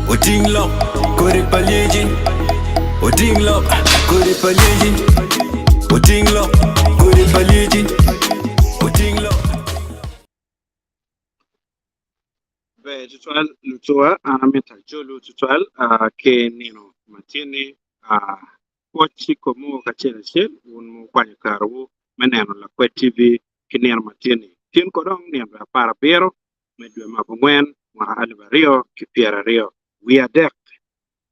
Oting lok kodi pa lyeci Oting lok kodi pa lyeci Oting lok kodi pa lyeci Oting lok. Ber tutwal lutuwa an amito ajolu tutwal ki nino ma tye ni pwoc i komwu kacel acel wun ma wukwanyo karewu me neno Lakwed TV ki nino ma tye ni tin kodong nino 17 me dwe me abongwen mwaka 2023.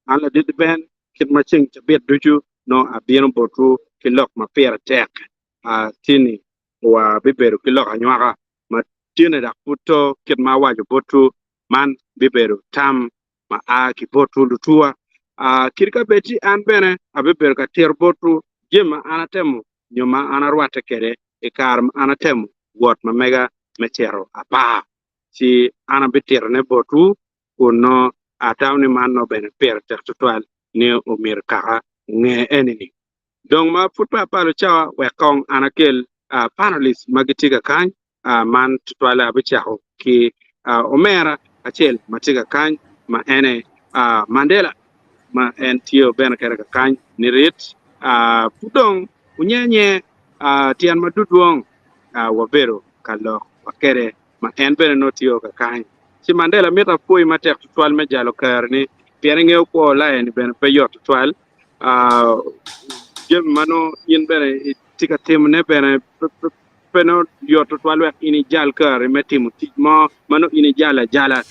An ladit Ben, kit ma ceng cabit ducu nongo abino botwu ki lok ma pire tek tye-ni, wabibedo ki lok anywaka ma tyene dok pud to kit ma awaco botwu, man bibedo tam ma a ki botwu lutuwa. Kadi ka bed ci an bene abibedo ka tito botwu jami ma an atemo nyo ma an arwatte kwede i kare ma an atemo wot ma mega me cito apar, ci an abititone botwu kun nongo atamo ni man nongo bene pire tek tutwal ni omyero kaka onge eni-ni. Dong ma pud pe apalo cawa, wek kong an akel panelists ma gitye ka kany man tutwalle abicako ki omera acel ma tye ka kany ma ene Mandela ma en tye bene kede ka kany nirit pud dong wunye nye tyen ma dudwong wabedo ka lok wa kede ma en bene nongo tye ka kany ci Mandela mito apwoyi matek tutwal me jalo kerni pien ingeyo kwo Ulaya ni bene pe yot tutwal jami ma nongo in bene itye ka timone bene pe nongo yot tutwal wek in ijal kari me timo tic mo ma nongo in ijalo ajala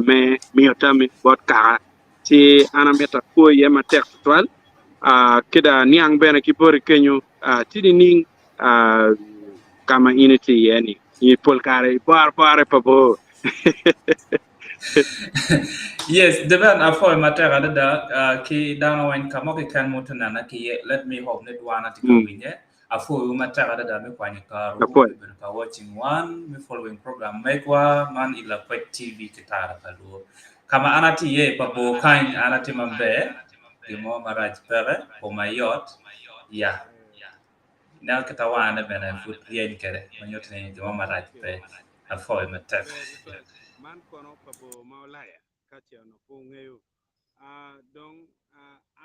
me miyo tammi bot kaka. Ci an amito apwo iye matek tutwal ki dong aniang bene ki boti kenyo tye nining ka ma in itye iye-ni i pol kare iboro abora pa bor. Yes, Devan apwoyo matek adada ki dano weng ka mo keken ma wutye nena ki iye let me hope ni dwana tye ka winye. Apwoyowu matek adada me kwanyo karewu me bedo ka watching wan, me following program megwa man i Lakwec TV ki Tara pa Luo. Ka ma an atye iye i pa bor kany, an atye maber, gin mo marac peke, koma yot, ya. Ineno kit awane bene pud ryeny kwede ma nyuto ni gin mo marac pe. Apwoyo matek. Man kono pa bor ma olaya ka ce onongo pe wungeyo. Dong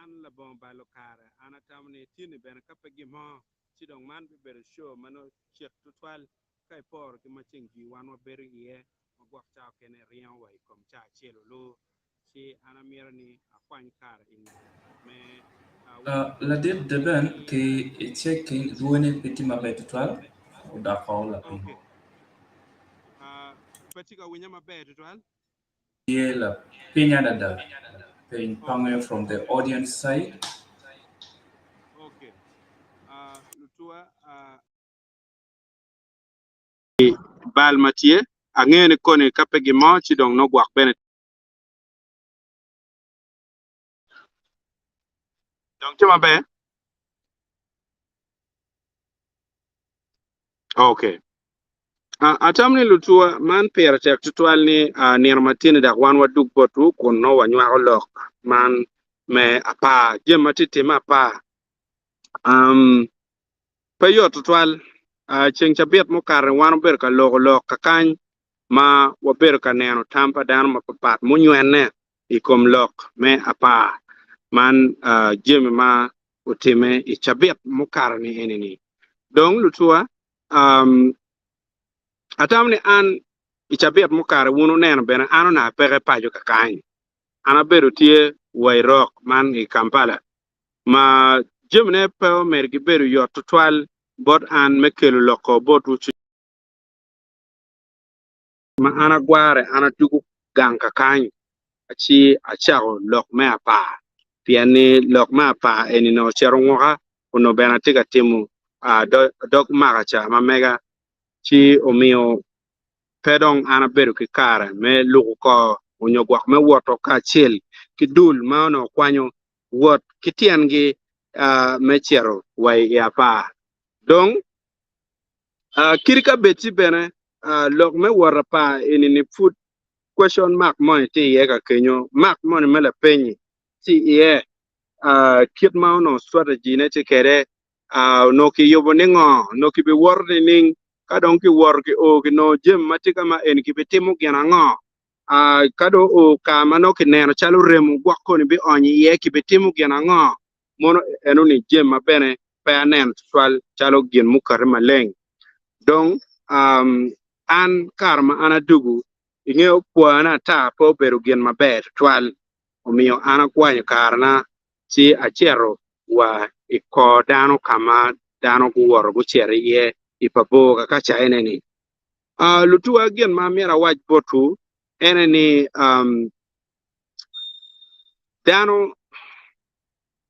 an labongo balo kare, an atamo ni tini bene ka pe gin mo, ci dong man bibedo show ma nongo cek tutwal ka iporo ki ma ceng jwi wan wabedo iye ma gwok ca okene ringo wa i kom ca acel olu. Ci an amito ni akwany kare eni me weko Ladit Deben ki i checking dwoni pe tye maber tutwal odoko lapiny. Okay. Pe tye ka winye maber tutwal? Tye lapiny adada, piny pange from the audience side. Okay. Lutuwa, bal ma tye, angeyo ni koni ka pe gin mo ci dong nongo gwok bene. Dong tye maber? Okay. Atamo ni lutuwa, man pire tek tutwal ni nino ma tye-ni dok wan wadug botwu kun nongo wanywako lok man me apar, jami ma tye timme apar. Pe yot tutwal. Ceng cabit mukato-ni wan wabedo ka loko lok kakany ma wabedo ka neno tam pa dano mapatpat munywene i kom lok me apar man jami ma otimme i cabit mukato-ni eni-ni. Dong lutuwa, atamo ni an i cabit mukato wun wuneno bene an onongo apeke paco kakany. An abedo tye wa i rok man i Kampala ma jamine pe omedo gibedo yot tutwal bot an me kelo loko botwu ma an agware an adwogo gang kakany ci acako lok me apar pien ni lok me apar eni onongo ocito nguka onongo bene atye ka timo dog maka ca ma mega ci omiyo pe dong an abedo ki kare me luko kor onyo gwok me woto kacel ki dul ma onongo kwanyo wot ki tyengi me cito wa i apar dong Kadi ka bed ci bene lok me wot apar eni-ni pud question mark moni tye iye ka kenyo, mark moni me lapeny-nyi tye iye, kit ma onongo strategy ne tye kwede, onongo kiyubo ni ngo, onongo kibiwoto nining, ka dong kiwoto kio kinongo jami ma tye ka ma eni kibitimo gin ango. Ka dong oo ka ma nongo kineno calo remo gwok koni bionyo iye, kibitimo gin ango? Mono enoni jami ma bene pe aneno tutwal calo gin mukati maleng. Dong an kare ma an adugu, ingeyo kwona ata pe obedo gin maber tutwal, omiyo an akwanyo karena ci acito wa i kor dano ka ma dano guwoto gucito iye i pa bor kakaca ene-ni. Lutuwa gin ma myero awac botwu ene ni dano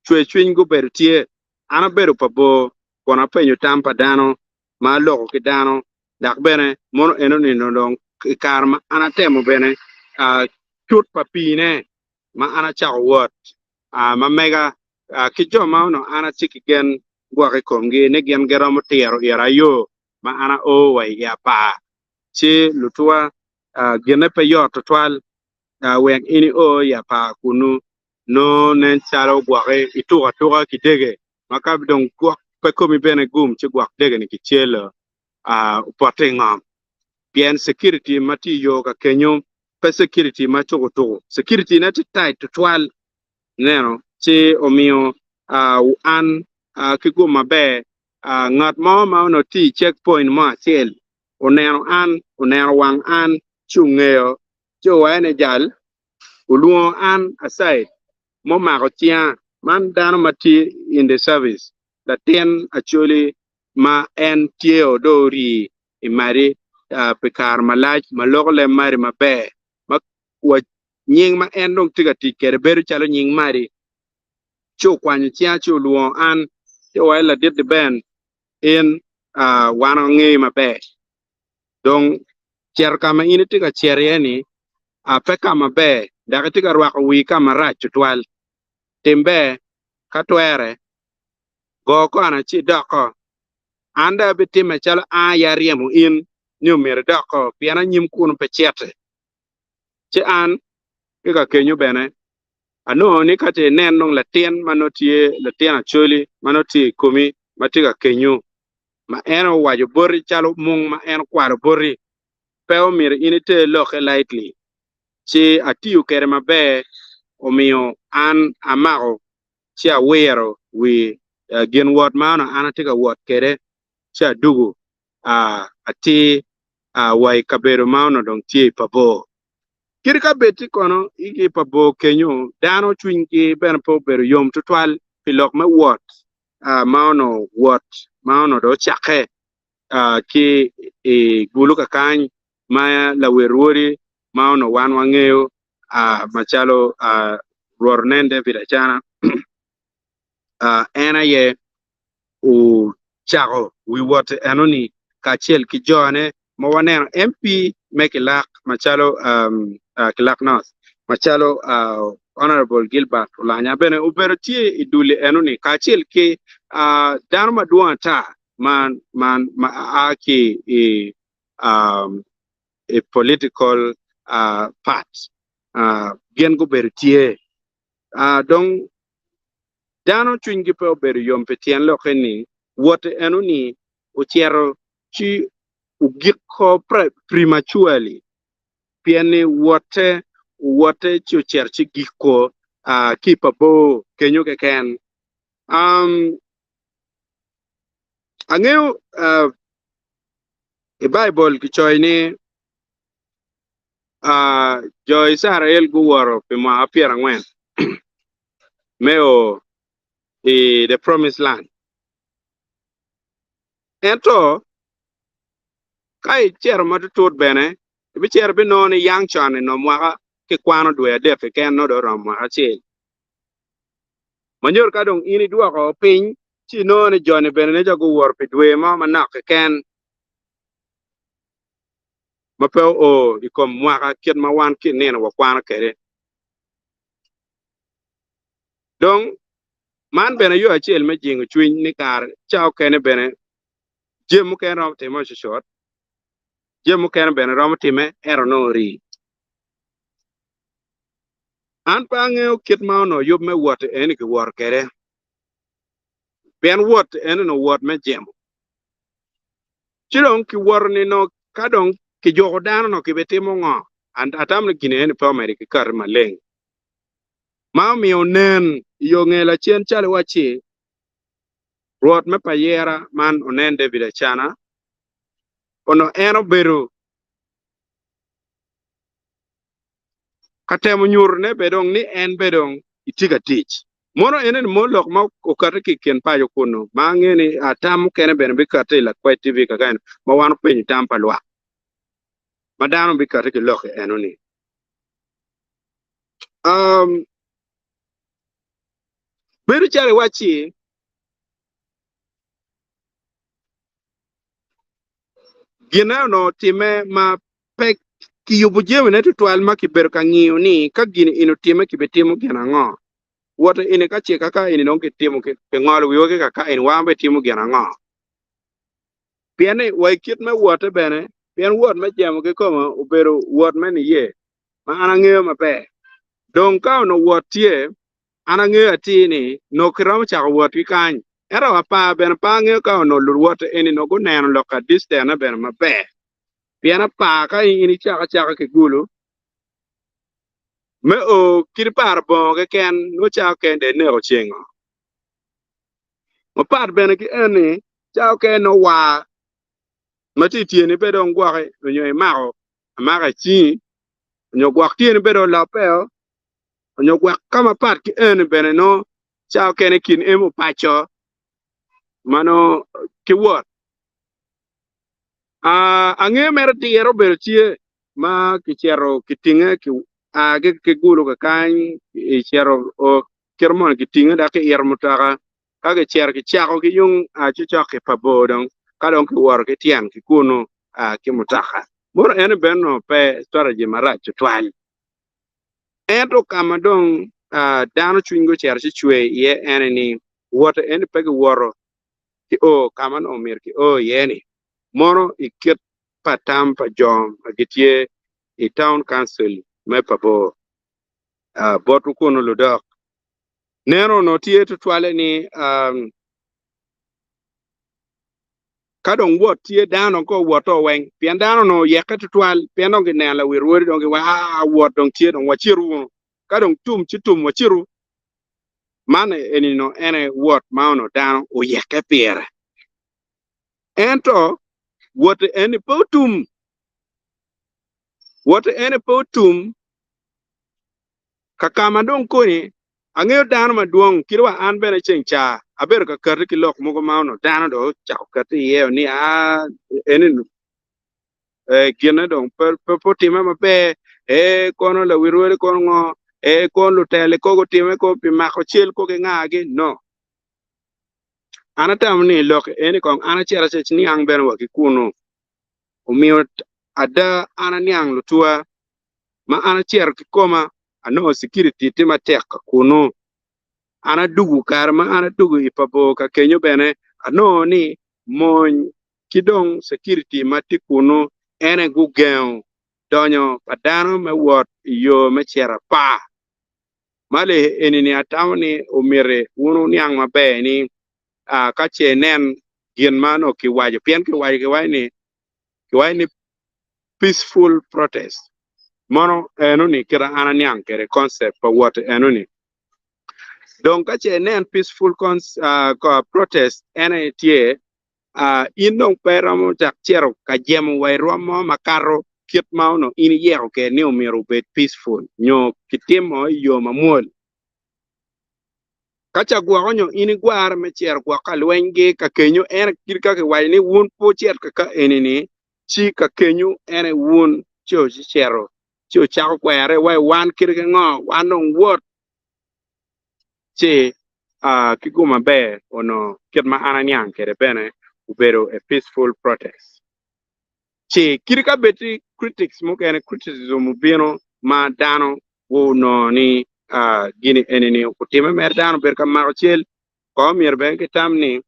cwercwiny gubedo tye. An abedo pa bor kun apenyo tam pa dano ma aloko ki dano dok bene mono enoni dong i kare ma an atemo bene cut pa piine ma an acako wot ma mega ki jo ma onongo an atye ki gen gwok i komgi ni gin giromo tiro ira yo ma an ao wa i apar ci lutuwa ginne pe yot tutwal wek in io i apar kunnu nongo nen calo gwoki ituko atuka ki dege ma ka dong gwok pe komi bene gum ci gwok dege-ni kicelo opotte i ngom pien security ma tye i yo ka kenyo pe security ma tuku tuku security ne tye tight tutwal ineno ci omiyo an ki gum maber ngat mo ma onongo tye i check point mo acel oneno an oneno wang an ci ongeyo ci owaco ni jal olwongo an aside mumako cinga man dano ma tye in the service latin Acholi ma en tye o dong orii i madi pi kare malac ma loko leb madi maber ma wa nying ma en dong tye ka tic kwede bedo calo nying madi ci okwanyo cinga ci olwongo an ci owaco ladit Ben in wan wangeyi maber dong cito ka ma in itye ka cito iye ni pe ka maber dok itye ka rwako wii ka marac tutwal tim ber ka twere go kona ci idoko. An dong abitimme calo an aye aryemo in ni omyero idoko, pien anyim kunu pe citi. Ci an ki ka kenyo bene anongo ni ka ce inen dong latin ma nongo tye latin Acholi ma nongo tye i komi ma tye ka kenyo, ma en owaco boti calo mung ma en okwalo boti, pe omyero in iter lokke lightly. Ci atiyo kwede maber, omiyo an amako ci awiro wi gin wot ma onongo an atye ka wot kwede ci adugo atir wa i kabedo ma onongo dong tye i pa bor. Kadi ka bed tye kono i pa bor kenyo, dano cwinygi bene pe obedo yom tutwal pi lok me wot ma onongo wot ma onongo dong ocakke ki i Gulu kakany ma lawil rwodi ma onongo wan wangeyo macalo Rwot onen David Acana, en aye ocako wi wotte enoni kacel ki jone ma waneno MP me Kilak macalo Kilak North macalo Honorable Gilbert Olanya bene obedo tye i duli enoni kacel ki dano madwong ata ma a ki i i political part gin gubedo tye dong dano cwinygi pe obedo yom pi tyen lokke ni wote enoni ocito ci ogiko prematurely pien ni wote owote ci ocito ci giko ki pa bor kenyo keken. Angeyo I Baibul kicoyo ni jo Icrael guwoto pi mwaka pyerangwen me o i The Promised Land. Ento ka icito matutut bene, ibicito ibinongo ni yang con i mwaka kikwano dwe adek keken nongo dong oromo mwaka acel. Ma nyuto ka dong in idwoko piny ci inongo ni joni bene nen calo guwoto pi dwe mo manok keken ma pe oo i kom mwaka kit ma wan ki i nino wakwano kwede. Dong, man bene yo acel me jingo cwiny ni kare ca okene bene jami mukene romo timme cucut, jami mukene bene romo timme ento nongo rii. An pe angeyo kit ma onongo yub me wot eni kiwoto kwede, pien wot eni onongo wot me jemo. Ci dong kiwoto ni nongo ka dong kijuko dano nongo kibitimo ngo? Atamo ni gin eni pe omedo ki kati maleng ma omiyo onen i yo nge lacen calo iwacci Rwot me Payera man onen David Acana onongo en obedo ka temo nyutone be dong ni en be dong itye ka tic. Mono enoni mo lok ma okati ki i kin paco kunnu ma angeyo ni tam mukene bene bikati i Lakwec TV kakene ma wan openyo tam pa lwak ma dano bikati ki lok enoni. Um, bedo calo iwacci Ginne onongo otimme ma pe kiyubo jamine tutwal ma kibedo ka ngiyo ni ka gin eni otimme kibitimo gin ango. Wot eni ka ce kaka eni dong kitimo kingolo wiwa ki kaka eni wan wabitimo gin ango? Pien ni wa i kit me wotte bene, pien wot me jemo kikome obedo wot me niye ma an angeyo maber. Dong ka onongo wot tye, An angeyo atir ni nongo kiromo cako wot ki kany, ento apar bene pe angeyo ka onongo luwote eni nongo guneno lok ka distance bene maber. Pien apar ka in icako acaka ki gulu me o kit paro bongo keken nongo cako kene dong ineko cengo. Mapat bene ki eni cako kene nongo war ma tye i tyeni pe dong gwoki onyo imako amaka i cingi onyo gwok tyeni pe dong oloppeo onyo gwek ka mapat ki eni bene nongo ca okene kin emo paco ma nongo ki wot. Angeyo mere diro obedo tye ma kicito kitinge ki a ki gulu kakany icito kite moni kitinge dok kiito mutoka ka kicito kicako ki yung cocok ki pa bor dong ka dong kiwoto ki tyen ki kunu ki mutoka. Mono eni bene onongo pe strategy marac tutwal. Ento ka ma dong dano cwinygi ocito ci cwer iye ene ni, wotte eni pe giwoto ki o ka ma onongo myero kio iye-ni, mono i kit pa tam pa jo ma gitye i Town Council me Pabor botwu kunu ludok. Neno onongo tye tutwalle ni Ka dong wot tye, dano dong kong owoto weng, pien dano onongo oyekke tutwal, pien dong gineno lawil rwodi dong giwaco, Aa, wot dong tye, dong wacitu wunu. Ka dong tum ci tum, wacitu. Man eni-nu en aye wot ma onongo dano oyekke pire. Ento wot eni pe otum. Wot eni pe otum kakama dong koni Angeyo dano madwong, kadi wa an bene ceng ca abedo ka kati ki lok mogo ma onongo dano dong ocako kati iye ni aa eni ginne dong pe otimme maber, ee kono lawil rwodi kono ngo, ee kono lutela ko gutime ko pi mako cel ko ki ngagi, no. An atamo ni lok eni kong an acito acito niang bene wa ki kunu. Omiyo ada an aniang lutuwa ma an acito kikoma anongo security tye matek ka kunu. An adugu kare ma an adugu i pa bor ka kenyo bene anongo ni mony ki dong security ma tye kunu ene gugengo donyo pa dano me wot i yo me cito apar. Ma li eni ni atamo ni omiti wun wuniang maber ni ka ce inen gin ma onongo kiwaco pien kiwaco kiwaco ni kiwaco ni peaceful protest mono eno ni kit an aniang kwede concept pa wot eno ni dong ka ce inen peaceful protest en aye tye in dong pe iromo cak cito ka jemo wa i rwom mo makato kit ma onongo in iyeko kwede ni omyero obed peaceful nyo kitimo i yo mamwol. Ka ca gwoko nyo in igware me cito gwok ka lwenygi ka kenyo en kit ka kiwaco ni wun pe wucit ka ka eni-ni, ci ka kenyo en aye wun ci wucito ci wucako kwere wai wan kite ki ngo wan dong wot ci ki gum maber onongo kit ma an aniang kwede bene obedo a peaceful protest. Ci kadi ka bed ni critics mukene criticism obino ma dano gunongo ni gini eni-ni otime mere dano obedo ka mako cel ko myero bene gitam ni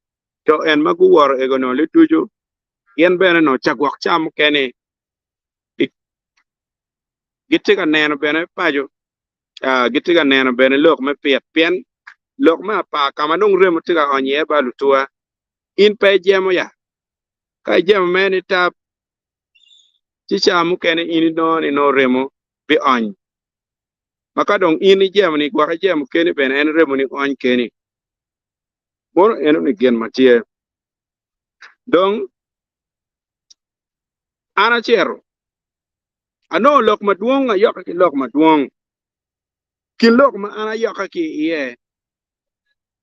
jo en ma guwoto ego nongo liducu gin bene nongo ca gwok ca mukene gitye ka neno bene paco gitye ka neno bene lok me pit pien lok me apar ka ma dong remo tye ka ony iye ba lutuwa in pe ijemo ya Ka ijemo mere ni tap, ci ca mukene in inongo ni nongo remo. biony. Ma ka dong in ijemo-ni gwok ijemo keni bene en remoni ony keni. Mono enoni gin ma tye. Dong an acito, anongo lok madwong, ayokke ki lok madwong. Kin lok ma an ayokke ki iye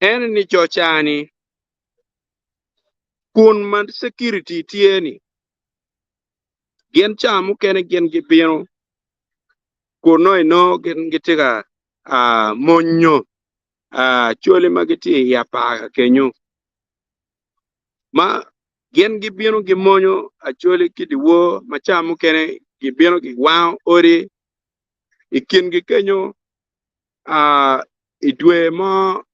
en ni co ca-ni kun ma security tye-ni, gin ca mukene gin gibino kun nongo inongo gin gitye ka monyo cwali ma gitye i apar kenyo ma gin gibino gimonyo acholi ki dyewor ma ca mukene gibino giwango odi i kingi kenyo i dwe mo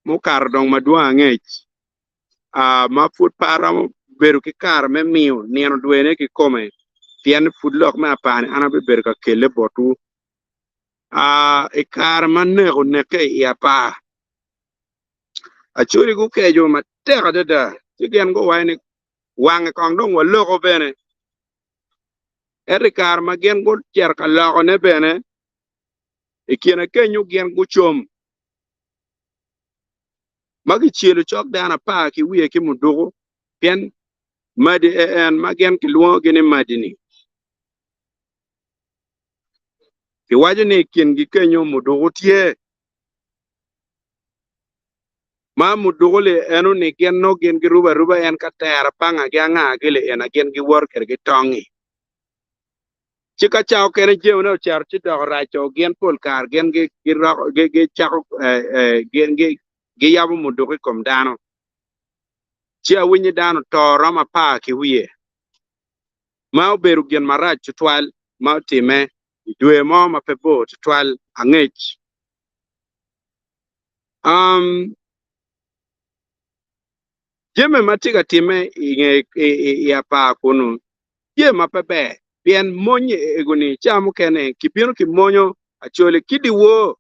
mukato dong madwong angec ma pud pe aromo bedo ki kare me miyo nino dwene kikome pien pud lok me apar-ni an abibedo ka kelle botwu. I kare ma nek onekke i apar, Acholi gukeco matek adada ci gin guwaco ni wange kong dong waloko bene. Ento i kare ma gin gucito ka lokone bene, i kine kenyo gin gucom ma kicelo cok dano apar ki wiye ki muduku pien madi en ma gin kilwongogi ni madi-ni. Kiwaco ni i kingi kenyo muduku tye. Ma muduku-li eno-ni gin nongo gin girubo aruba en ka tera pangagi anga-gi-li ena gin giwoto kwede ki tong-ngi. Ci ka ca okene jamine ocito ci doko raco, gin pol kare gin gicako giyabo muduku i kom dano. Ci awinyo ni dano oto romo apar ki wiye, ma obedo gin marac tutwal ma otimme i dwe mo ma pe bor tutwal angec. Jami ma tye ka timme i apar kunu tye ma pe ber pien mony ego-ni ca mukene kibino kimonyo Acholi ki dyewor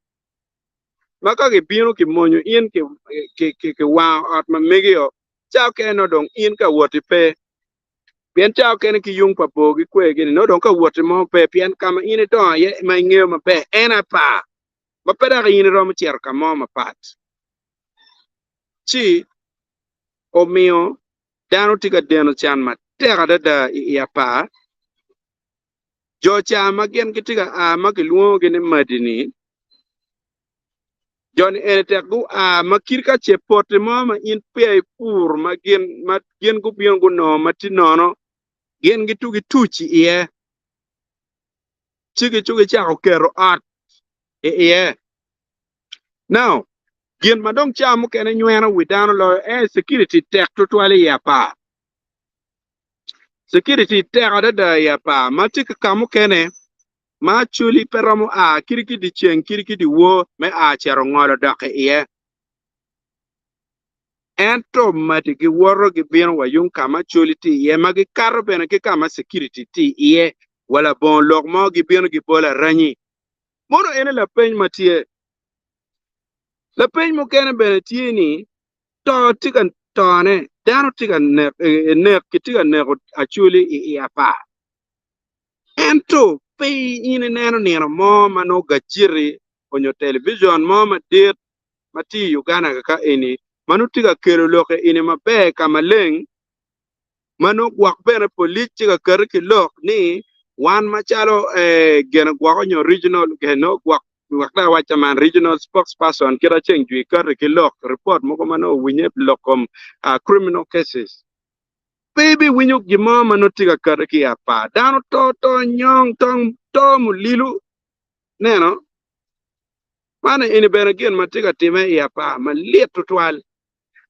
ma ka kibino kimonyo in kiwango ot ma megi-o ca mukene nongo dong in ka woti pe pien ca mukene ki yung pa bor gikwegi-ni nongo dong ka woti mo pe pien ka ma in idongo iye ma ingeyo maber en apar ma pe dok in iromo cito ka mo mapat. Ci omiyo dano tye ka deno can matek adada i i apar. Jo ca ma gin gitye ka a ma kilwongogi ni Madi-ni, jo-ni eni tek gua ma kit ka ce poti mo ma in peya ipuro ma gin ma gin gubino gunongo ma tye nono, gin gitugi tuc iye ci gicako keto ot i iye. Now, gin ma dong ca mukene nyweno wi dano loyo en security tek tutwal i apar. Security tek adada i apar ma tye ka ka mukene ma actually pe romo a kadi ki dyeceng kadi ki dyewor me a cito ngolo dok i iye. Ento madi giwoto gibino wa yung ka ma actually tye iye ma gikato bene ki ka ma security tye iye wa labongo lok mo gibino gibolo aranyi. Mono ene lapeny ma tye. Lapeny mukene bene tye ni, to tye ka tone, dano tye ka nek, nek kitye ka neko Acholi i i apar. Ento pe in ineno nino mo ma nongo gajeti onyo television mo madit ma tye i Uganda kaka eni ma nongo tye ka kelo lok eni maber ka maleng ma nongo gwok bene polic tye ka kati ki lok ni wan macalo gene gwoko nyo regional gene gwok wek dong awac man regional spokesperson kit aceng jwi kati ki lok report mogo ma nongo owinye pi lok kom criminal cases pe ibiwinyo gin mo ma nongo tye ka kati ki i apar dano to to nyong tong to mulilu neno man eni bene gin ma tye ka time i apar malit tutwal.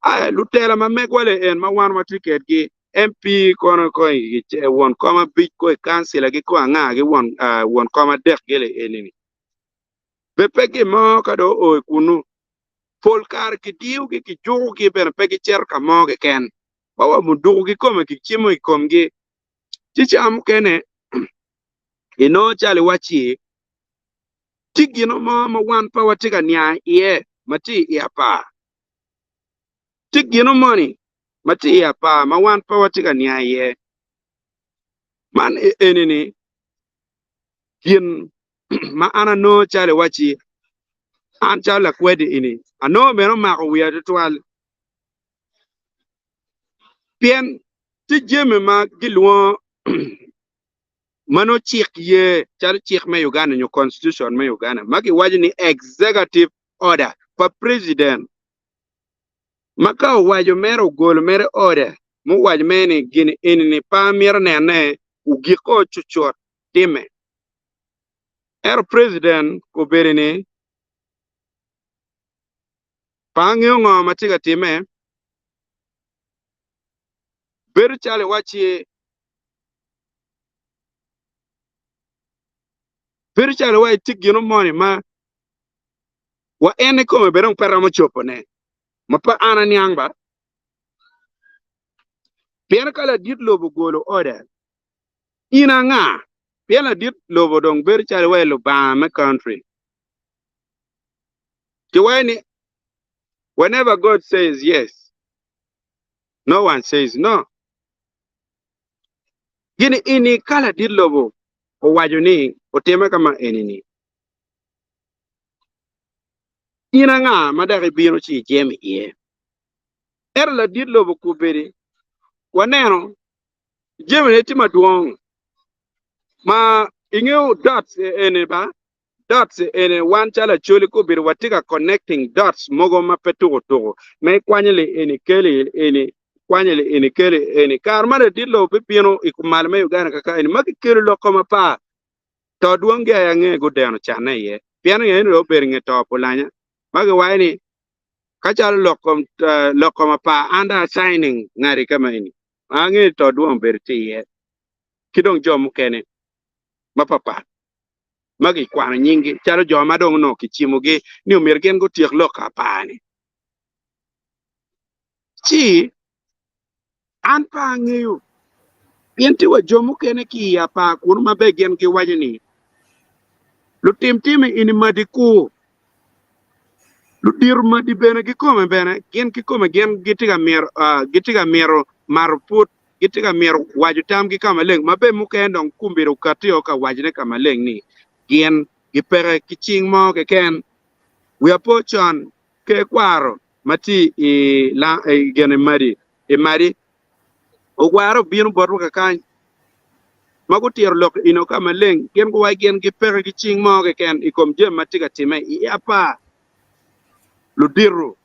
Aya, lutela ma megwa le en ma wan watye kedgi, MP kono ko i won kom abic ko i kancila gi ko anga gi won won kom adek gi le eni ni. Be pe gin mo ka dong oo i kunu. Pol kare kidiyo gi kijuko gi bene pe gicito ka mo keken. Wa wa muduku kikome kicimo i komgi. Ci ca mukene inongo calo iwacci tye gino mo ma wan pe watye ka niang iye ma tye i apar. Tye gino moni ma tye i apar ma wan pe watye ka niang iye. Man eni-ni gin ma an anongo calo iwacci an calo lakwedi eni anongo bene omako wiya tutwal pien tye jami ma gilwongo ma nongo cik ye calo cik me Uganda nyo constitution me Uganda ma giwaco ni executive order pa president ma ka owaco mere ogolo mere order muwaco mere ni gin eni-ni pe amito nene ogikko cucut timme. Ento president obedo ni pe angeyo ngo ma tye ka timme, bedo calo iwacci bedo calo iwacci tye gino moni ma wa en kikome bene dong pe romo cobone ma pe an aniang ba. Pien ka ladit lobo ogolo order, in anga? Pien ladit lobo dong bedo calo iwaci lubanga me country. Kiwaco ni whenever God says yes, no one says no. Gini ini ka ladit lobo owaco ni otime ka ma eni-ni, in anga ma dok ibino ci ijemo iye? Ento ladit lobo kobedi waneno jamine tye madwong ma ingeyo dots eni ba dots eni wan calo Acholi kobedi watye ka connecting dots mogo ma pe tuko tuko ma ikwanyo li eni keli eni ikwanyo li eni keli eni kare ma ladit lobo bibino i kumalo me Uganda kaka eni ma kikelo lok kom apar to dwongi aye ange gudeno canne iye pien eni dong obedo inge to pa Olanya ma giwaco ni Ka calo lok kom lok kom apar under assigning ngati ka ma eni ma angeyo ni to dwong obedo tye iye ki dong jo mukene mapapat ma gikwano nyinggi calo jo ma dong onongo kicimogi ni omyero gin gutyek lok apar-ni. Ci an pe angeyo pien tye wa jo mukene ki i apar kunu ma bene gin giwaco ni lutim tim eni madi kur, ludito madi bene kikome bene gin kikome gin gitye ka mito gitye ka mito mato put gitye ka mito waco tamgi ka maleng ma bene mukene dong kombeddi okatti o ka wacone ka maleng ni gin gipeke ki cing mo keken. Wiya po con ker kwaro ma tye i gin i madi i madi ogware obino botwa kakany ma gutito lok eno ka maleng gin guwaco gin gipeke ki cing mo keken i kom jami ma tye ka timme i apar ludito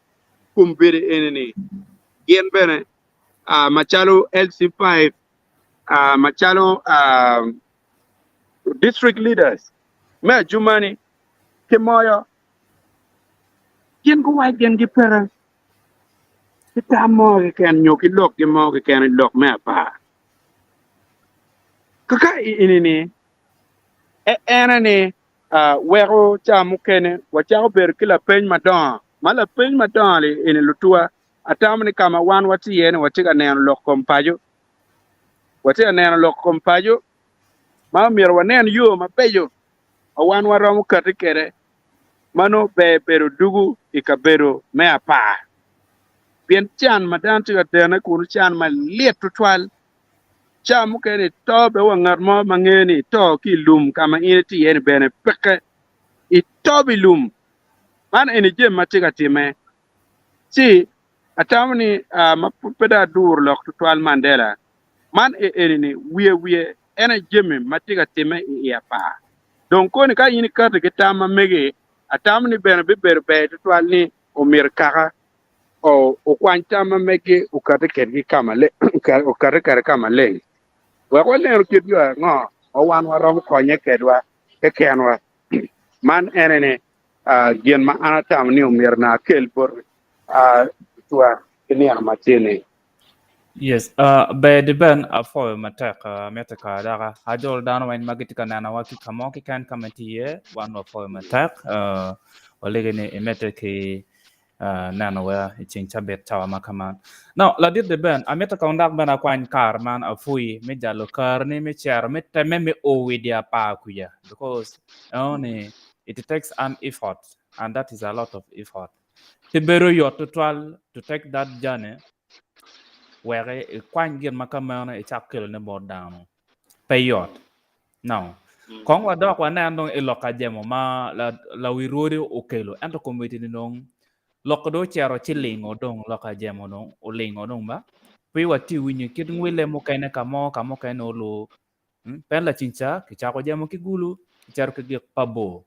kombeddi eni-ni gin bene macalo LC5 macalo district leaders me Adjumani ki Moyo Gin guwaco gin gipeke ki tam mo keken nyo ki lokgi mo keken i lok me apar. Kaka i eni-ni, ene ni weko ca mukene wacako bedo ki lapeny madongo, ma lapeny madongo-ni eni lutuwa, atamo ni ka ma wan watye iye-ni watye ka neno lok kom paco, watye ka neno lok kom paco ma omyero wanen yo mabeco ma wan waromo kati kwede ma nongo ber bedo dugu i kabedo me apar. Pien can ma dano tye ka dene kunu can malit tutwal. Ca mukene ito bene wa ngat mo ma ngeyo ni ito ki i lum ka ma in itye iye-ni bene peke. Ito i lum. Man eni jami ma tye ka timme. Ci atamo ni ma pud pe dong aduro lok tutwal Mandela, man eni-ni wiye wiye en aye jami ma tye ka timme i i apar. Dong koni ka in ikati ki tam ma megi, atamo ni bene bibedo ber tutwal ni omyero kaka okwany tam ma megi okati kedgi ka maleng, okati kwede ka maleng wek wanenu kit yo ango ma wan waromo konye kedwa kekenwa. Man ene ni gin ma an atamo ni omyero na akel bot cwa ki nino ma tye-ni. Yes, ber di ben apwoyo matek mite ka adaka. Ajolo dano weng ma gitye ka nenowa ki ka mo keken ka ma itye iye, wan wapwoyo matek. Walegi ni imedde ki nenowa i ceng cabit cawa ma kaman. Now, ladit di ben, amito kong dok bene akwany kare man apwoyi me jalo kareni me cero me temme me o i dye apar kwica because eno ni it takes an effort and that is a lot of effort. Pe bedo yot tutwal to take that journey wek ikwany gin ma ka meno icak kelone bot dano. Pe yot. No. Kong wadok wanen dong i lok ka jemo ma lawi rwodi okelo ento komiti ni dong lok dong ocito ci lingo dong lok ka jemo dong olingo dong ba pe watye winyo kit ngwile mukene ka mo ka mukene olu pien lacinca kicako jemo ki gulu kicito ki gik pa bor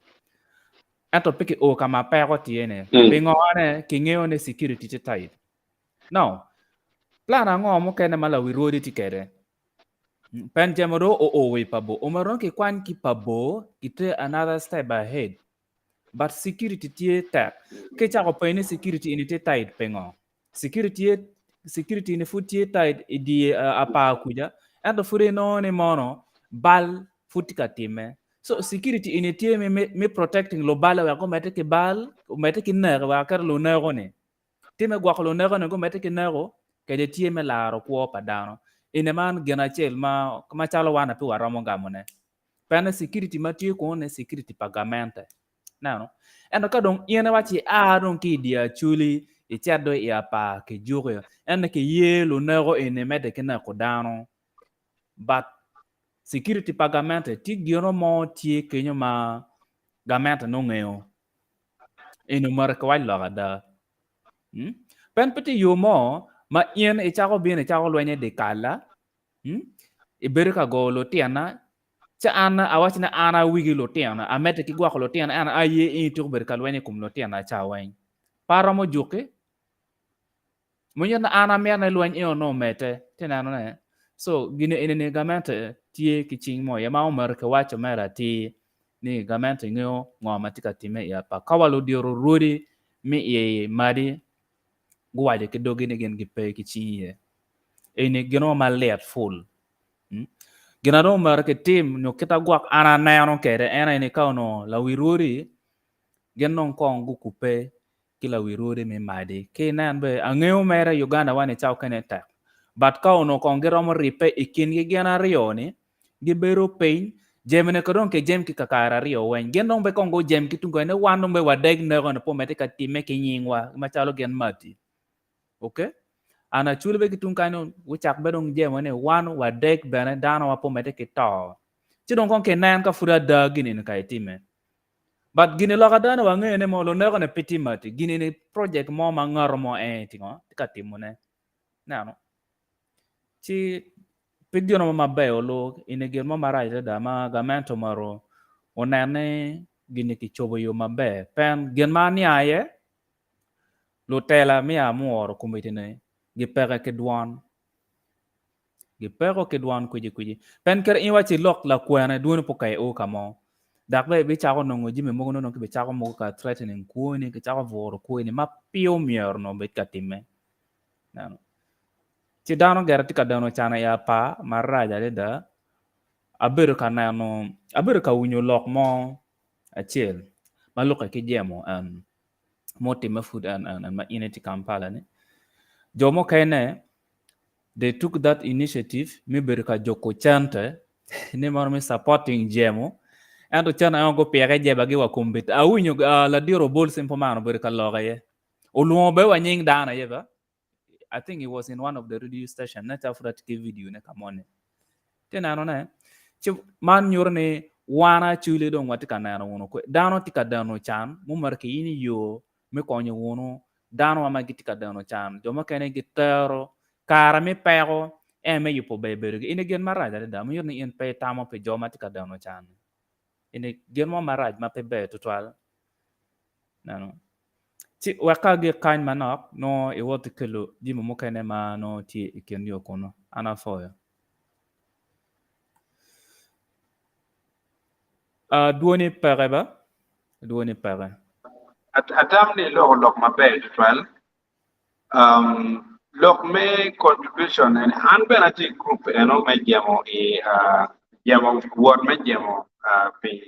ento pe ki o ka ma peko tye ne pingo ne kingeyo ni security tye tight now plan ango mukene ma lawi rwodi tye kwede Pen jemo do oo i pa bor. Omyero dong kikwany ki pa bor kiter another step ahead. But security tye tek. Ka icako penyo ni security eni tye tight pingo? Security security eni pud tye tight i dye apar kuca ento pud inongo ni mono bal pud tye ka timme. So security eni tye me, me protecting lubale wek gumedde ki bal, omedde ki nek wek aketo luneko ni. Tye me gwoko luneko-ni gumedde ki neko, kede tye me laro kwo pa dano. Ene man gin acel ma macalo wan ape waromo gamone. Pene security ma tye kunu ni security pa gamente. Neno? Ento ka dong in iwaci ia dong ki i dye Acholi icit dong i apar kijuki, ento kiye luneko eni medde ki neko dano. But security pa gamente tye gino mo tye kenyo ma gamente nongo ngeyo. Eni omyero kiwac lok ada. Hmm? Pen pe tye yo mo ma in icako bino icako lweny i dye kalla, hmm? ibedo ka goyo lutinna, ci an awaco ni an awigi lutinna, amedde ki gwoko lutinna, en aye in ityeko bedo ka lweny i kom lutinna ca weng. Pe aromo juki. Munyuto ni an amito ni lweny eno nongo omedde. Itye neno ne? So gin eni ni gamente tye ki cing mo iye ma omyero kiwaco mere atir ni gamente ngeyo ngo ma tye ka timme i apa. Ka wa ludito rwodi me i Madi guwaco ki doggi ni gin gipe ki cing iye. Eni gin mo malit full. Hmm? Gin na dong omyero kitim nyo kita gwok an aneno kwede en aye ni ka onongo lawi rwodi gin dong kong gukubbe ki lawi rwodi me Madi. Ki inen be, angeyo mere Uganda wa ni ca okene tek. But ka onongo kong giromo ribbe i kingi gin aryoni, gibedo piny, jemine ka dong kijem ki kakare aryo weng. Gin dong be kong gujem ki tung kene ni wan dong be wadeg neko ni pe omedde ka timme ki nyingwa macalo gin Madi. Okay? An Acholi be ki tung kany gucak be dong jemo ni wan wadeg bene dano wa pe omedde ki to. Ci dong kong kinen ka pud ada gin eni ka itime. But gini lok ada ni wangeyo ni mo luneko ni pe tye mati. Gini ni project mo ma ngato mo en tye ngo tye ka timone. Neno. Ci pe gino mo maber olu ini gin mo marac adada ma gamente omyero onen ni gini kicobo i yo maber. Pen gin ma aniang aye lutela me amworo komiti ni gipeke ki dwon. Gipeko ki dwan kwicikwici. Pien kadi in iwaci lok lakwena dwoni pe okayo o ka mo. Dok bene ibicako nongo jami mogo nongo kibicako mogo ka threatening kwoni, kicako buro kwoni ma pe omyero onongo obed ka timme. Ineno? Ci dano gire tye ka deno can i apar marac adada. Abedo ka neno, abedo ka winyo lok mo acel ma lukke ki jemo en mutimme pud en en ma in itye Kampala ni. Jo mukene they took that initiative me bedo ka joko cente ni mono me supporting jemo ento cente en gupike jebagi wa kombeddi awinyo uh, ladiro Obol Simple Man obedo ka lok aye olwongo be wa nying dano aye ba I think it was in one of the radio station ne ca pud atye ki video ne ka moni tye neno ne ci man nyuto ni wan actually dong watye ka neno wunu kwe dano tye ka deno can mumito ki in yo me konyo wunu danowa ma gitye ka deno can, jo mukene gitero kare me peko en me yubo ber bedogi. Eni gin marac adada ma nyuto ni in pe itamo pi jo ma tye ka deno can. Eni gin mo marac ma pe ber tutwal. Neno. Ci wek ka agik kany manok, nongo iwot ki kelo jami mukene ma nongo tye i kin yo kunu. An apwoyo. Uh, dwoni peke ba? Dwoni peke. Atam ni iloko lok maber tutwal. Um, lok me contribution eni, an bene atye i group eno me jemo i uh, jemo wot me jemo uh, pi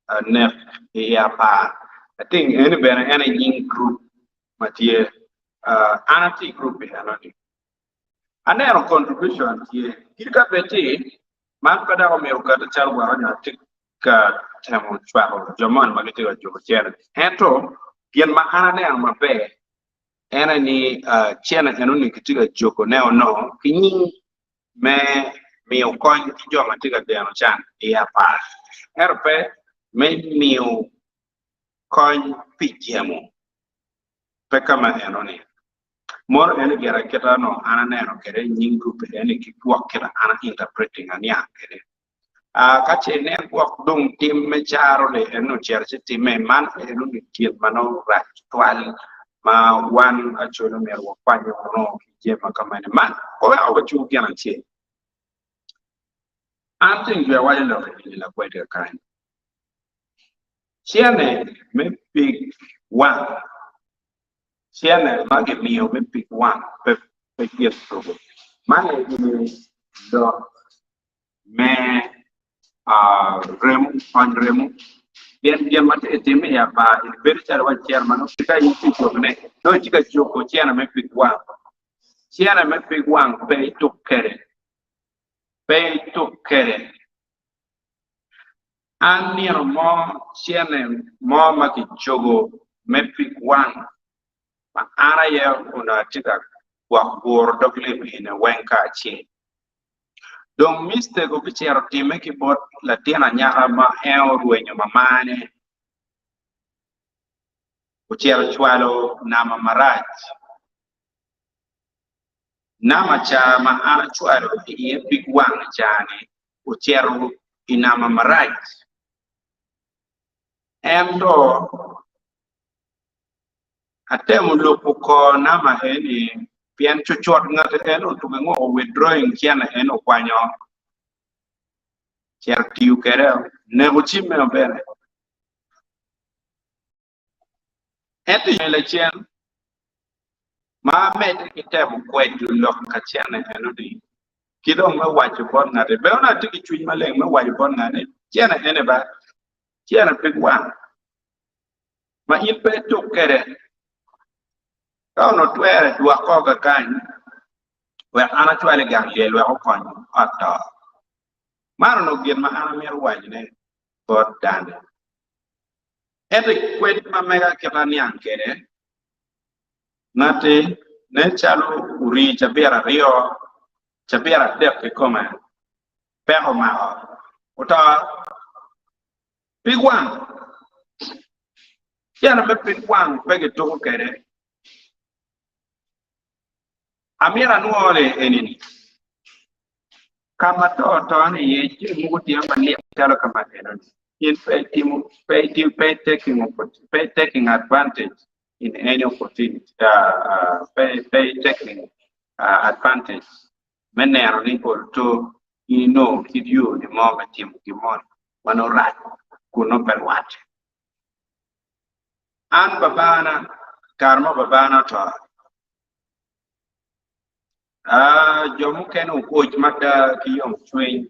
uh, nek i apar. I think eni bene en aye nying group ma tye. Uh, an atye i group eno ni. Aneno contribution tye. Kit ka bed ti man pe dok omyero okete calo weko nyo atye ka temo cwako jo moni ma gitye ka juko cene. Ento gin ma an aneno maber en aye ni cene enoni kitye ka jukone onongo ki nying me. miyo kony ki jo ma tye ka deno can i apar, ento pe me miyo kony pi jemo. Pe ka ma enoni. Mono eni gire kita onongo an aneno kwede i nying gurup eni ki gwok kita an a interpreting aniang kwede. Ah, ka ce inen gwok dong tim me caro li eni ocito ci timme, man enoni gin ma nongo rac tutwal ma wan Acholi omyero wakwany wunu ki jami ma ka mene. Man oweko wacung gin acel. An ceng jwi awaco lok eni lakwed kakany. Cene me pig wang. Cene ma gimiyo me pig wang pe pe gin tuko. Man aye lok me remo, ony remo. Pien gin ma tye ka timme i apar eni bedo calo waci cene ma nongo ka in itye ka cokone, nongo itye ka coko cene me pig wang. Cene me pig wang pe ituk kwede. Pe ituk kwede. An nino mo cene mo ma kicogo me pig wang ma an aye onongo atye ka gwok guro dog lim eni weng kacel. Dong mistake obicito time ki bot latin anyaka ma en orwenyo mamane ocito cwalo nama marac. Nama ca ma an acwalo iye pig wang ca-ni ocito i nama marac, ento atemo lubo kor nama eni pien cucut ngat en otuko ingoko withdrawing cene en okwanyo cito tiyo kwede oneko cimme bene. Ento i lacen, ma amedde ki temo kwedo lok ka cene eno-ni, ki dong me waco bot ngati, bene onongo atye ki cwiny maleng me waco bot ngati ni, Cene eni ba, cene pig wang ma in pe ituk kwede. Ka onongo twere, dwoko kakany wek an acwal i gang lyel wek okony ot to. Man onongo gin ma an amito wacone bot dano. Ento i kwed ma mega kit aniang kwede, ngati nen calo orii cabit aryo, cabit adek kikome, peko omako, oto. Pig wang. Cene me pig wang pe gituko kwede. Amito anwo ni eni-ni, ka ma to otone iye, jami mogo tye malit calo ka ma eno-ni, in pe itimo, pe itiyo, pe taking pe taking advantage in any opportunity, pe pe taking advantage me neno ni ol to in inongo kit yo ni mo me timo gin moni ma nongo rac kun nongo pe rwatte. An babana, kare ma babana oto, jo mukene okoc mada ki yomcwiny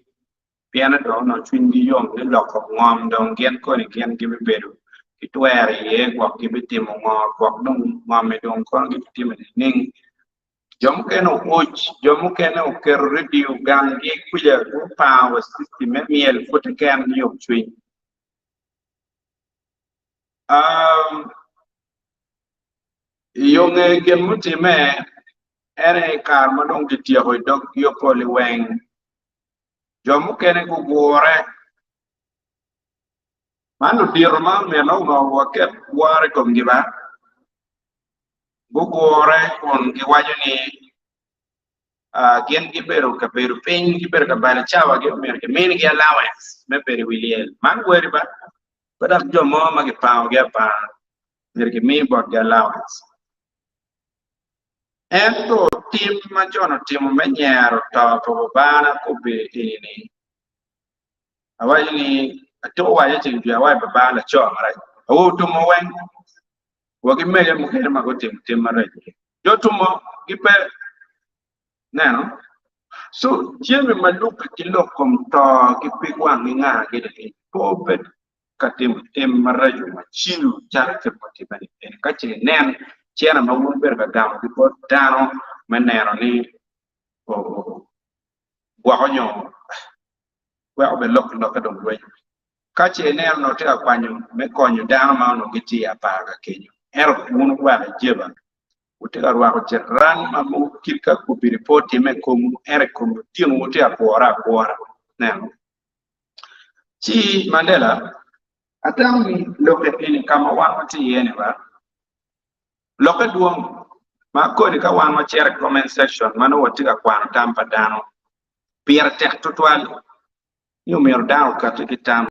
pien dong onongo cwinygi yom ni loko ngom dong gin koni gin gibibedo ki twero iye gwok gibitimo ngo gwok dong ngom-mi dong kono gibitimo nining. Jo mukene okoc, jo mukene oketo redio ganggi kuca gupango wa system me myel pud keken ki yomcwiny. I yo nge gin mutimme, en aye i kare ma dong kityeko i dog Yoko liweng, jo mukene gugure. Man ludito ma omyero nongo waket woro i komgi ba? Gugure kun giwaco ni gin gibedo ka bedo piny, gibedo ka balo cawagi, omyero kiminigi allowance me bedo i wi lyel. Man weri ba? Pe dok jo mo ma kipangogi apanga myero kimi botgi allowance. Ento tim ma Jon otimo me nyero to pa babana kobbe eni-ni, awaco ni, Atuko waco ceng jwi awaco babana laco marac. Awobe otumo weng, wa ki mege mukene ma gutimo tim maraco-ni. Jo otumo gipe. Neno? So, jami ma lubbe ki lok kom to ki pig wang ki nga gini ni pe obed ka timo tim maraco macilo calo kit ma timme-ni bene. Ka ce inen cene ma wun wubedo ka gamo ki bot dano me neno ni gwoko nyo weko bene lok ki lokke dong rwenyo. Ka ce ineno onongo tye ka kwanyo me konyo dano ma onongo gitye i apar ka kenyo, ento wun wuweko ijeba. Wutye ka rwako ciran ma mogo kit ka kobedi pe otimme i komwu, ento i kom litinowu tye ka kwore akwora. Neno. Ci Mandela, atamo ni lokke eni ka ma wan watye iye-ni ba, lokke dwong ma koni ka wan wacito i comment section ma nongo watye ka kwano tam pa dano, pire tek tutwal ni omyero dano okati ki tam.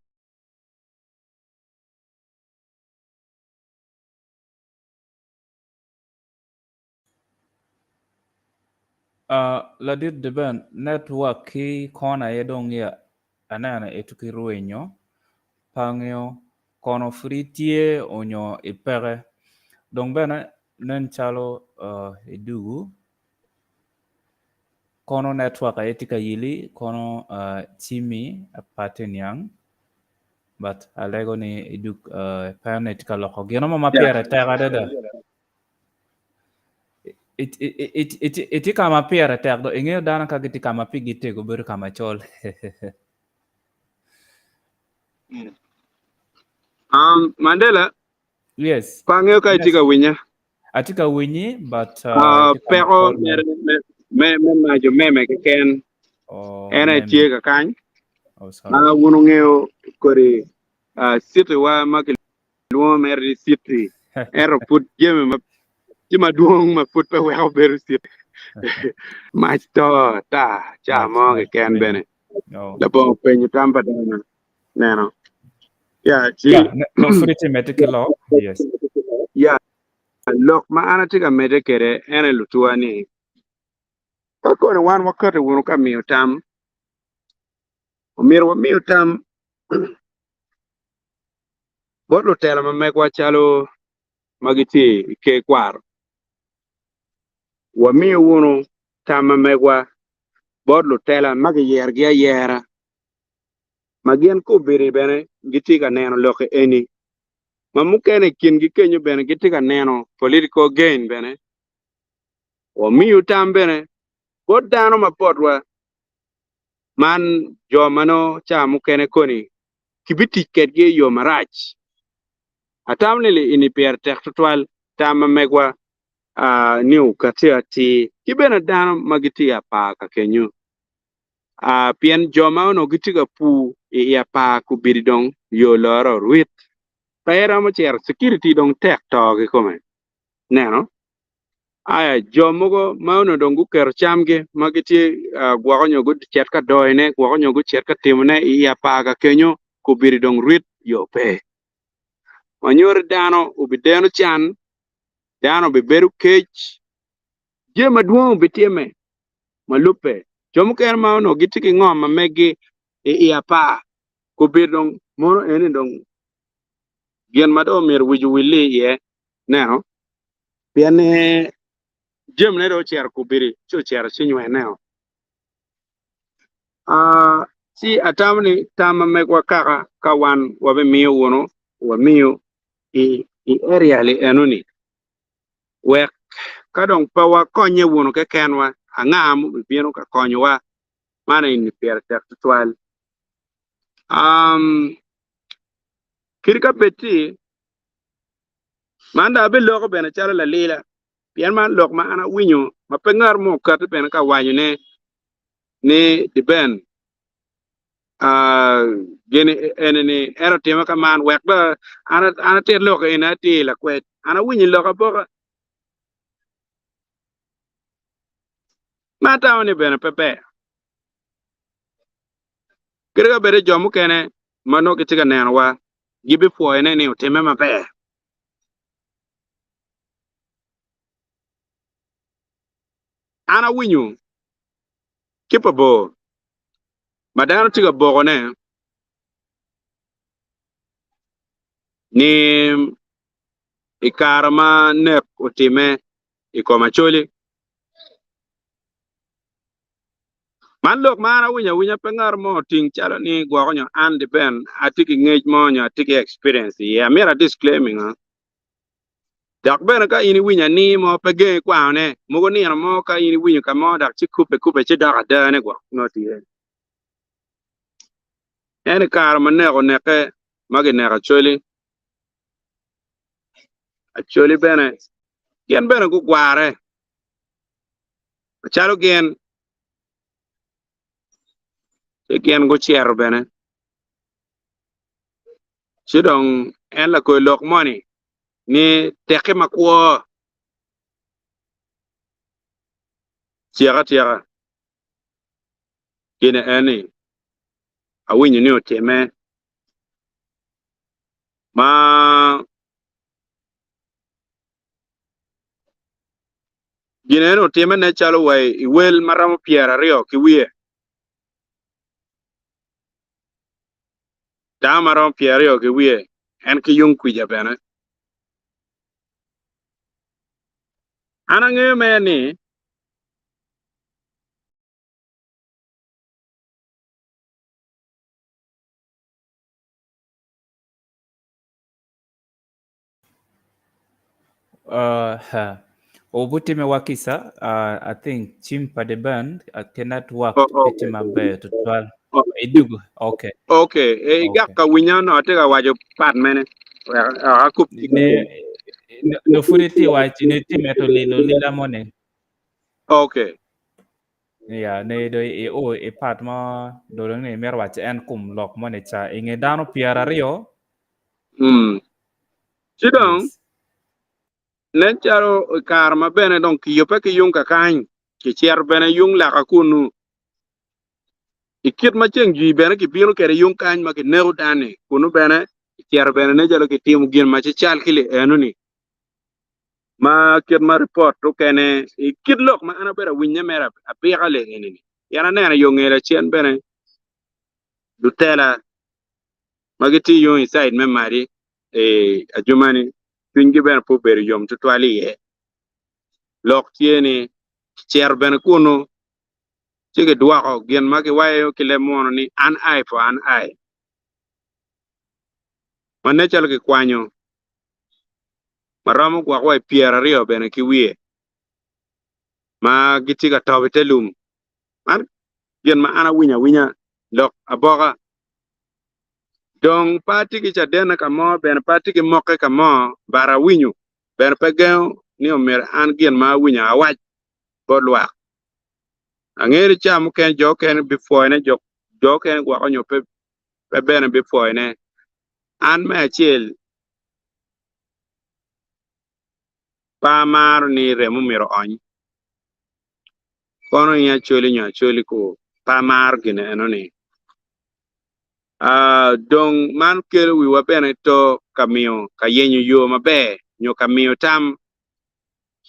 Uh, ladit Deben, network ki kono aye dong ya aneno itye ki rwenyo pangiyo kono pud itye onyo ipeke dong bene nen calo uh, idugu kono network aye tye ka yili kono uh, cimmi pe atye niang but alego ni idug uh, pe ni itye ka loko gino mo ma pire tek adada. Itye ka ma pire tek dong ingeyo dano ka gitye ka ma pigi tego bedo ka macol. Um, Mandela. Yes. Pe angeyo ka itye ka winya. Atye ka winyi but uh, uh, peko mere me me majo meme keken. Oh, en aye tye ka kany. Oh, sorry. Ma wun wungeyo kodi uh, city wa ma kilwongo mere ni city ento pud jami ma tye madwong ma pud pe weko bedo city. Mac to ata ca mo keken bene. Oh. Labongo penyo tam pa dano. Neno. Ya, ci Yeah, no, pud itye medde ki lok. Yes. Ya, lok ma an atye ka medde kwede en aye lutuwa ni, ka koni wan wakati wunu ka miyo tam, omyero wamiyo tam bot lutela ma megwa calo ma gitye i ker kwaro. Wamiyo wunu tam ma megwa bot lutela ma giyerogi ayera ma gin kobedi bene gitye ka neno lok eni, ma mukene i kingi kenyo bene gitye ka neno political gain bene. Wamiyo tam bene bot dano ma botwa man jo ma nongo ca mukene koni kibitic kedgi i yo marac. Atamo ni eni pire tek tutwal tam ma megwa ni okati atir ki bene dano ma gitye i apar ka kenyo. Pien jo ma onongo gitye ka pur i apar kubidi dong yo olore orwit, pe iromo cito, security dong tek to kikome. Neno? Aya, jo mogo ma onongo dong guketo camgi ma gitye gwoko nyo gucit ka doyone, gwoko nyo gucit ka timone i apar ka kenyo, kubidi dong rwit yo pe. Ma nyuto dano obideno can, dano obibedo kec, jami madwong obitimme. ma lubbe. Jo mukene ma onongo gitye ki ngom ma meggi i i apar gubedo dong mono eni dong gin ma dong omyero wic owil-li iye neno pien ni jamine dong ocito kubedi ci ocito ci nywene-o. Ah, ci atamo ni tam ma megwa kaka ka wan wabimiyo wunu wamiyo i i area li enoni wek ka dong pe wakonye wunu kekenwa, anga mubibino ka konyowa? Man eni pire tek tutwal. Um, kadi ka bed ti, man dong abiloko bene calo lalila, pien man lok ma an awinyo ma pe ngat mo okati bene ka wacone ni Deben uh, gini eni ni en otime ka man wek dong an an atit lok eni atir lakwed an awinyo lok aboka ma atamo ni bene pe ber kadi ka bed jo mukene ma nongo gitye ka nenowa gibipwoyone ni otime maber an awinyo ki pa bor ma dano tye ka bokone ni i kare ma nek otimme i kom Acholi. Man lok ma an awinyo awinya pe ngat mo oting calo ni gwoko nyo an depend atye ki ngec mo nyo atye ki experience iye. Amyero a disclaiming Dok bene ka in iwinyo ani mo pe gengi kwanone, mogo nino mo ka in iwinyo ka mo dok ci kubbe kubbe ci dok adane gwok nongo tye. En i kare ma nek oneke ma gineko Acholi, Acholi bene Gin bene gugware macalo gin, ci gin gucito bene. Ci dong en lakoi lok moni ni tekki makwo tyeka atyeka gine en ni awinyo ni otimme ma Gin eno otimme nen calo wa i wel ma romo 20 ki wiye. Dano ma romo 20 ki wiye en ki yung kwica bene. An angeyo mere ni. Uh, ha. Obutime wa kisa, uh, I think cim pa the band uh, cannot work Oh, oh. pe tye maber tutwal. Oh. Idugu, okay. Okay, e Okay. igak ka winya no atye ka waco pat mene. Wek akub Ne, ne, ne pud itye waco ne tye meto lilo lila moni. Okay. Ya, ne do i o i part mo do dong ni mito waco en kum lok moni ca i nge dano 20 Mm. Ci dong Yes. nen calo i kare ma bene dong kiyubbe ki yung kakany, kicito bene yung laka kunnu. I kit ma ceng jwi bene kibino kwede yung kany ma kineko dano-ni, kunnu bene kicito bene nen calo kitimo gin ma cical ki li eno-ni. Ma kit ma ripot okene i kit lok ma an abedo awinye mere abika li eni-ni, pien aneno i yo nge lacen bene lutela ma gitye yung i caid me Madi i Adjumani cwinygi bene pe obedo yom tutwal iye. Lok tye ni kicito bene kunnu ci gidwoko gin ma giwayo ki leb munu ni an eye for an eye ma nen calo kikwanyo ma romo gwok wa i 20 bene ki wiye ma gitye ka tobo i te lum. Man gin ma an awinyo awinya lok aboka. Dong pe atye ki cadenne ka mo, bene pe atye ki mokke ka mo, but awinyo, bene pe gengo ni omyero an gin ma awinyo awac bot lwak. Angeyo ni ca mukene jo okene bipwoyone, jo okene gwoko nyo pe, pe bene bipwoyone. An me acel pe amaro ni remo myero oony. Kono in Acholi nyo Acholi ku, pe amaro gin eno-ni. Dong man kelo wiwa bene to ka miyo ka yenyo yo maber nyo ka miyo tam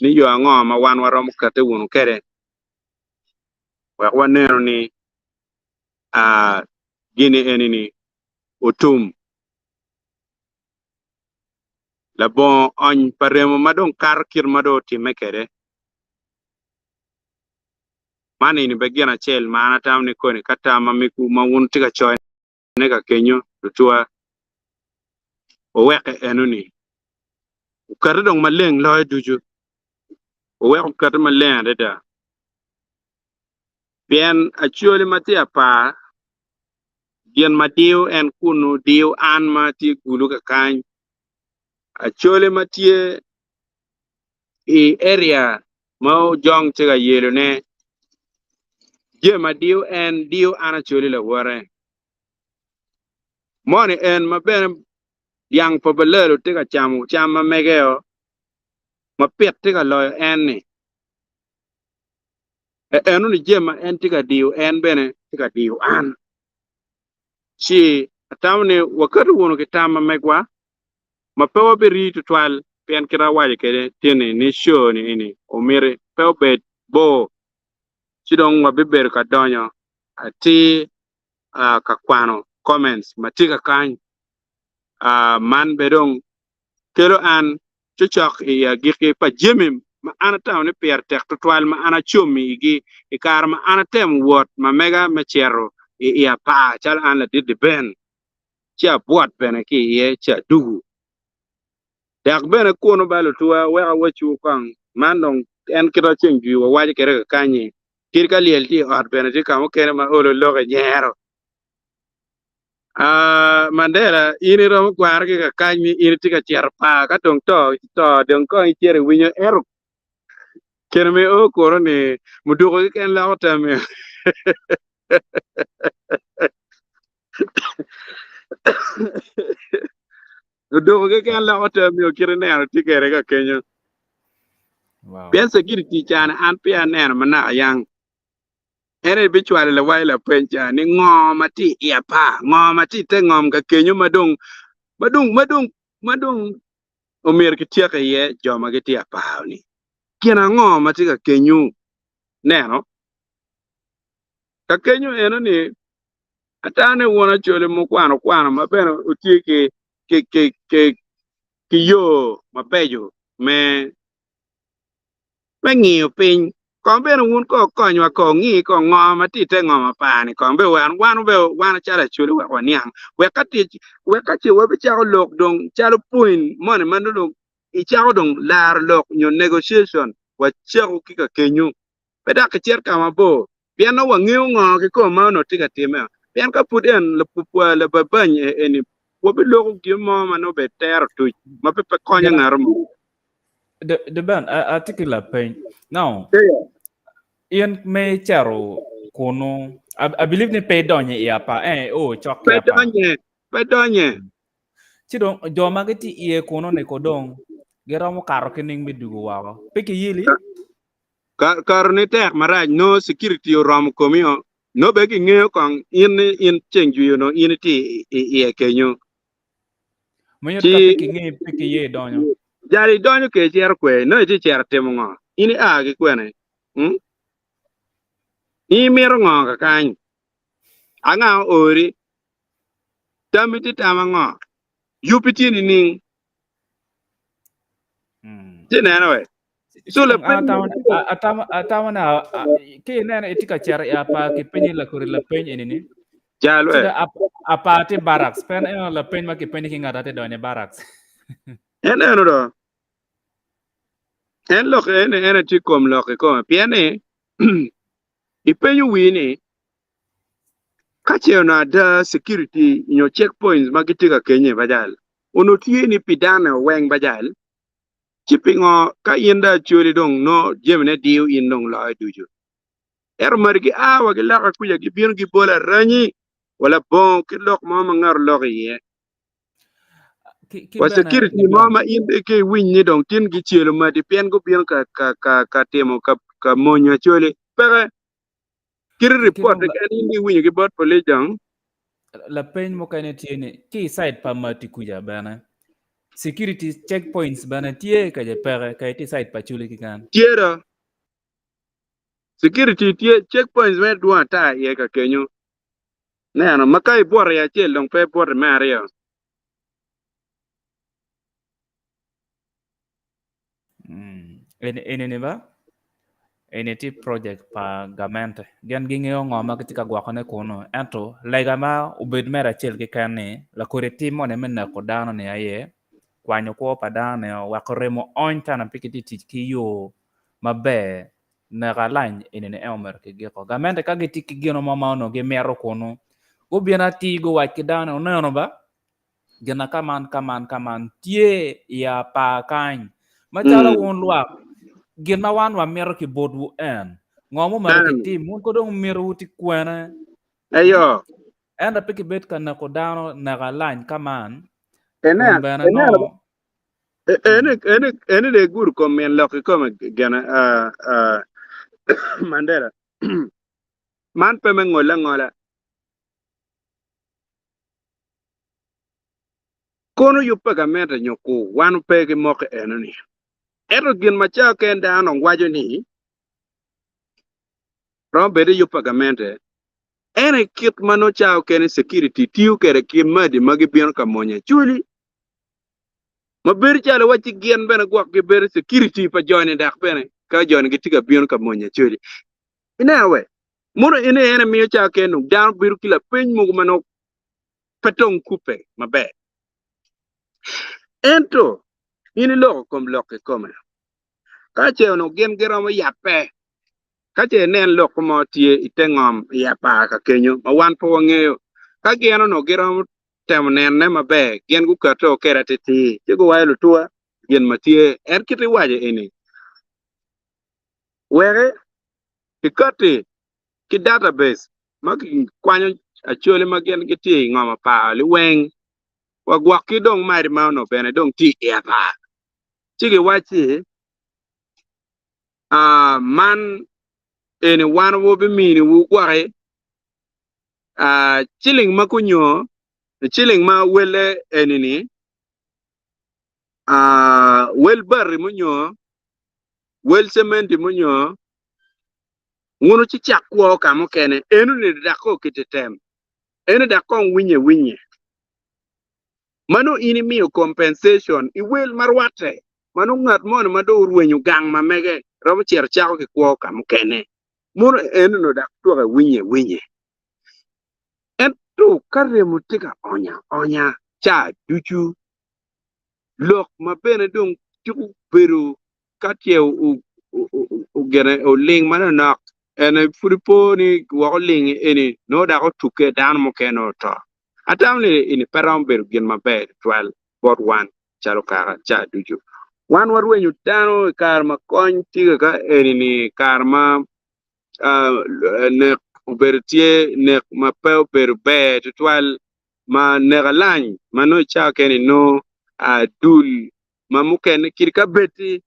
ni yo ango ma wan waromo kette wunu kwede wek wanenu ni gini eni-ni otum labongo ony pa remo ma dong kato kit ma dong otimme kwede. Man eni bene gin acel ma an atamo ni koni ka tam ma migwu ma wun wutye ka coyone ka kenyo lutuwa wuweke enoni okete dong maleng loyo ducu, wuwek okete maleng adada pien Acholi ma tye apar gin ma diyo en kunu diyo an ma atye Gulu kakany, Acholi ma tye i area ma Ojong tye ka yelone, jami ma diyo en diyo an Acholi lawote. Moni en ma bene dyang pa Balalo tye ka camo cam ma megeo ma pit tye ka loyo en-ni. Enoni jami ma en tye ka diyo en bene tye ka diyo an. Ci atamo ni waketo wunu ki tam ma megwa ma pe wabirii tutwal pien kit awaco kwede tye-ni ni show ni eni omiti pe obed bor ci dong wabibedo ka donyo atir ka kwano comments ma tye kakany man bene dong kelo an cocok i agikki pa jami ma an atamo ni pire tek tutwal ma an acomi igi i kare ma an atemo wot ma mega me cito i apar calo an ladit Deben. ci abwot bene ki iye ci adugu. Dok bene kunu ba lutuwa wek awacciwu kong, man dong en kit ma ceng jwi wawaco kwede kakanyi, kit ka lyel tye i ot bene tye ka mukene ma olo lok i nyero. Ah, Mandela, in iromo gwaro ki kakany ni in itye ka cito par ka dong to, to dong kong icito iwinyo ento kene me o kunu ni muduko keken loko tammi. Muduko keken loko tammi o kit ineno tye kwede ka kenyo. Wow. Pien security cani an peya aneno ma naka yang. En aye bicwalo lawai lapeny ca ni, Ngo ma tye i apar? Ngo ma tye i te ngom ka kenyo ma dong ma dong ma dong ma dong omyero kityek iye jo ma gitye apar-ni? Gin ango ma tye ka kenyo? Neno, ka kenyo eno-ni, ata ni wun Acholi mukwano kwano ma bene wutye ki ki ki ki ki yo mabeco me me ngiyo piny. Kong bene wun ko konywa ko ngi ko ngo ma tye i te ngom apar-ni kong bene wan wan bene wan calo Acholi wek waniang wek ka tic wek ka ce wabicako lok dong calo point moni ma nongo dong icako dong laro lok nyo negotiation wacako ki ka kenyo pe dok kicit ka mabor pien nongo wangeyo ngo kikome ma onongo tye ka timme pien ka pud en lababany eni wabiloko gin mo ma nongo bene tero tuc ma pe konyo ngat mo. The Ben, atye ki lapeny. Now, in me cito kunu, I believe ni pe idonyo i apa, eh, o cok ki Pe apa. donye, pe donye. Ci dong jo ma gitye iye kunu ni ko dong giromo kato ki ning me dugo woko. Pe kiyili? Kato ni tek marac, nongo security oromo komi o, nongo bene gingeyo kong in ni in ceng jwi onongo in itye iye kenyo. Manyut ka pe kingeyi pe kiye idonyo. Jal idonyo ke icito kwe, nongo itye cito timo ngo? In ia ki kwene? Hmm? In imito ngo kakany? Anga oori? Tammi tye tam ango? Yubbi tye nining? Hmm. Ci neno we. So lapeny atamo na ki ineno itye ka cito i apa kipenyi lakodi lapeny eni ni Jal we. Apa tye barracks pe en lapeny ma kipenyi ki ngat ate donyo i barracks. En eno do. En lok en en tye kom lok i kome pien ni ipenyo wii ni ka ce onongo ada security nyo check points ma gitye ka kenye bajal onongo tye ni pi dano weng bajal Ci pingo ka in dong Acholi dong nongo jamine diyo in dong loyo ducu? Ento mari gia wa ki loka kuca gibino gibolo aranyi wa labongo kit lok mo ma ngato loko iye. Ki Wa bene security mo ma in ki iwiny ni dong tin gicelo madi pien gubino ka ka ka ka timo ka ka monyo Acholi. Peke. Kit ki report dong keken in iwinyo ki bot police dong. Lapeny mukene tye ni ki i side pa Mati kuca bene security check points bene tye kace peke ka itye i side pa Acholi keken. Tye do. Security tye check points mere dwong ata iye ka kenyo. Neno ma ka ibwoto i acel dong pe ibwoto i me aryo. Eni eni ba eni tye project pa gamente gin gingeyo ngo ma gitye ka gwokone kunu ento lega ma obed mere acel keken ni lakodi tim moni me neko dano ni aye kwanyo kwo pa dano ni weko remo ony kana pe gitye tic ki yo maber neko alany eni ni en omyero kigiko gamente ka gitye ki gino mo ma onongo gimito kunu gubino atir guwac ki dano ni wuneno ba gina ka man ka man ka man tye i apar kany. Macalo Mm. wun lwak, gin ma wan wamito ki botwu en, ngo mumito En. kitim, wun ko dong mitowu tye kwene. Eyo. Ento pe kibed ka neko dano neko alany ka man, Ene, kun bene ene, nongo ene, ene, ene de gudo kom min lok kikome gene, ah, ah, Mandela. Man pe me ngole angola. Kono yub pa gamente nyo kur wan pe ki moko eno ni. Ento gin ma ca ken dano dong waco ni romo bedo yub pa gamente en aye kit ma nongo ca okene security tiyo kwede ki madi ma gibino ka monyo acholi ma bedo calo wacci gin bene gwok gibedo security pa joni dok bene ka joni gitye ka bino ka monyo acholi. Ineno we? Mono en aye en miyo ca okene dong dano bedo ki lapeny mogo ma nongo pe dong kubbe maber. Ento in iloko kom lok kikome. Ka ce onongo gin giromo yabbe, ka ce inen lok mo tye i te ngom i apar ka kenyo ma wan pe wangeyo. Ka gin onongo giromo temo nenone maber, gin gukette o kede atitir ci guwaco lutuwa gin ma tye. En kit iwaco eni, weke kikatti ki database ma kikwanyo Acholi ma gin gitye i ngom apar liweng wa gwok ki dong madi ma onongo bene dong tye i apar. Ci giwacci, Ah, man eni wan wabiminiwu gwoki ciling ma kunyo, ciling ma welle eni-ni, wel bati munyo, wel cementi munyo, wun wucicak kwo ka mukene. Enoni dok kong kiti tem, eno dok kong winye winye. Ma nongo in imiyo compensation i wel ma rwatte, ma nongo ngat moni ma dong orwenyo gang ma mege romo cito cako ki kwo ka mukene. Mono eno dok twoke winye winye. Ento ka remo tye ka onya onya ca ducu, lok ma bene dong tyeko bedo ka tye ogene oling manonok, ene pud ipo ni woko oling eni nongo dok otukke dano mukene oto. Atamo ni eni pe romo bedo gin maber tutwal bot wan calo kaka ca ducu. Wan warwenyo dano i kare ma kony tye ka eni-ni, i kare ma nek obedo tye, nek ma pe obedo ber tutwal, ma nek alany ma nongo i cawa kene inongo dul ma mukene kadi ka bed-di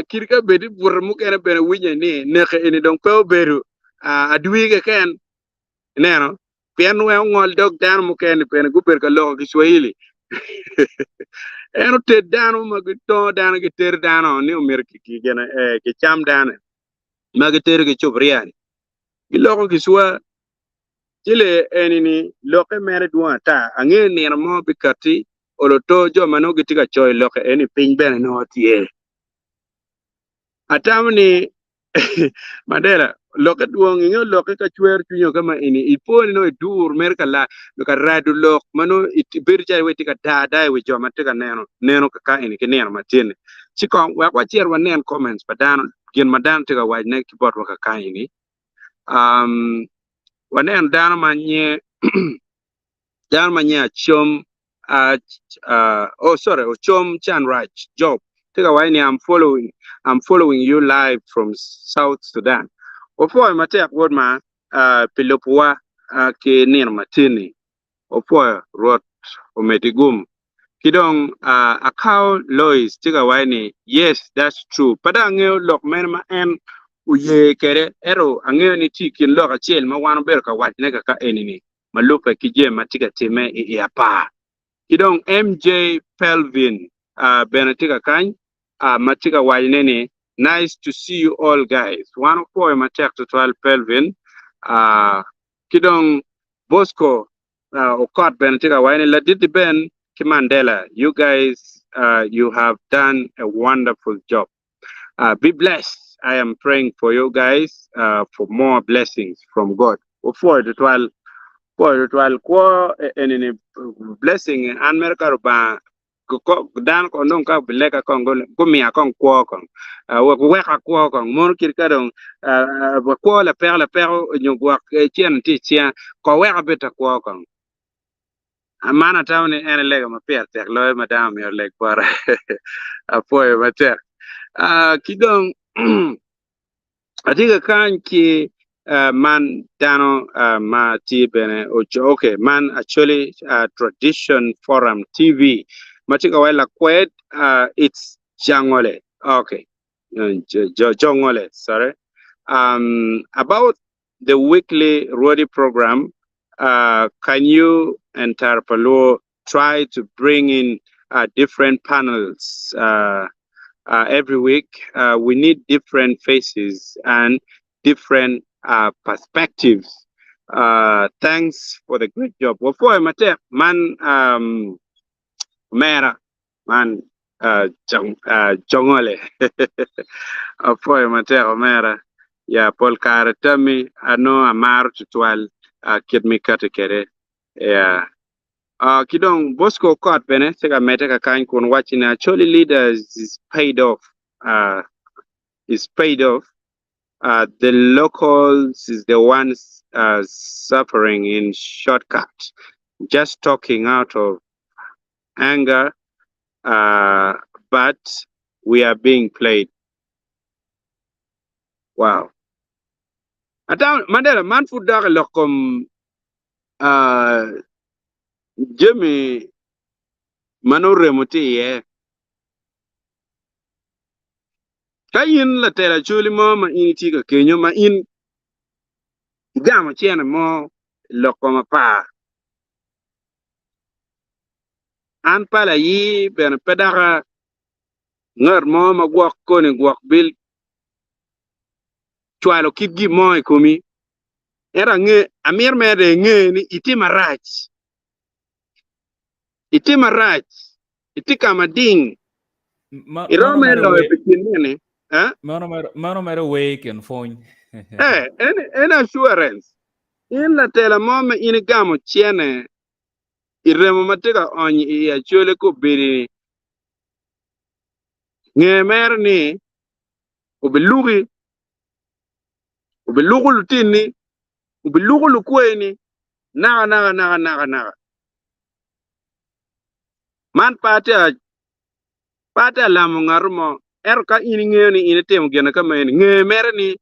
kadi ka bed-di bute mukene bene winye ni nek eni dong pe obedo adwi keken. Ineno? Pien wek ongol dog dano mukene-ni bene gubedo ka loko Kiswahili. En oted dano ma gitongo dano gitero dano ni omyero gicam dano ma gitedo ki cupuria-ni. Giloko Kiswa ci le eni-ni lokke mere dwong ata. Angeyo nino mo bikatti oloto jo ma nongo gitye ka coyo lokke eni piny bene nongo tye. Atamo ni Mandela lokke dwong inge lokke ka cwero cwinyo ka ma eni ipo ni nongo idur mere ka la ka rado lok ma nongo bedo calo iwaci itye ka daa ada i wi jo ma tye ka neno neno kaka eni ki nino ma tye ni. Ci kong wek wacit wanen comments pa dano gin ma dano tye ka wacone ki botwa kaka eni. Um, waneno dano ma nye Dano ma nyinge Acom oh sorry Ocom Canrac Job tye ka waco ni I'm following I'm following you live from South Sudan. Wapwoyo matek wod ma pi lubuwa ki nino matin-ni. Wapwoyo Rwot omeddi gum. Ki dong Akao Lois tye ka waco ni yes that's true. Pe dong angeyo lok mene ma en oye kwede ento angeyo ni tye i kin lok acel ma wan wabedo ka wacone kaka eni-ni. ma lubbe ki jami ma tye ka timme i i apar. Ki dong MJ Pelvin bene tye ka kany ma tye ka wacone ni Nice to see you all guys. Wan wapwoyo matek tutwal Pelvin. Ki dong Bosco Okot bene tye ka wacone ni Ladit Ben ki Mandela, you guys you have done a wonderful job. Be blessed I am praying for you guys for more blessings from God. Wapwoyo tutwal, pwoyo tutwal kwo eni ni blessing an mere ka Rubanga dano kong dong ka bileka kong gumiya kong kwo kong wek weka kwo kong mono kit ka dong kwo lapeko lapeko nyo gwok cen tye i cinga ko wek abed ta kwo kong. Man atamo ni en aye lega ma pire tek loyo ma dano myero oleg bote. Apwoyo matek. Ki dong atye ka kany ki man dano ma tye bene okay man Acholi Tradition Forum TV ma tye ka waco lakwed it's Jangole okay Jongole sorry about the weekly Rwodi program, can you and Tarpaluo try to bring in different panels every week? We need different faces and different perspectives. Thanks for the great job. Wapwoyo matek man omera man Jongole. Apwoyo matek omera. Ya pol kare tammi anongo amaro tutwal kit ma ikati kwede. Ya. Ki dong Bosco Okot bene tye ka medde kakany kun wacci ni Acholi leaders is paid off. Is paid off. The locals is the ones suffering in shortcut, just talking out of anger but we are being played. Wow. Ata Mandela man pud dok i lok kom jami ma nongo remo tye iye. Ka in latela acholi mo ma in itye ka kenyo ma in igamo cene mo i lok kom apar, an pala ayir bene pe daka ngat mo ma gwok koni gwok bil cwalo kit gin mo i komi, ento ange amito mere dong inge ni itye marac, itye marac, itye ka mading. Iromo mere loyo pi kin nini? Eh? Meno mere wer i kin pwony. Eh, en, en assurance. In latela mo ma in igamo cene i remo ma tye ka ony i Acholi kobedi-ni, nge mere ni obiluki, obiluko lutinni, obiluko lukwayini naka naka naka naka naka. Man pe atye ka pe atye ka lamo ngat mo, ento ka in ingeyo ni in itimo gin ka meno, nge mere ni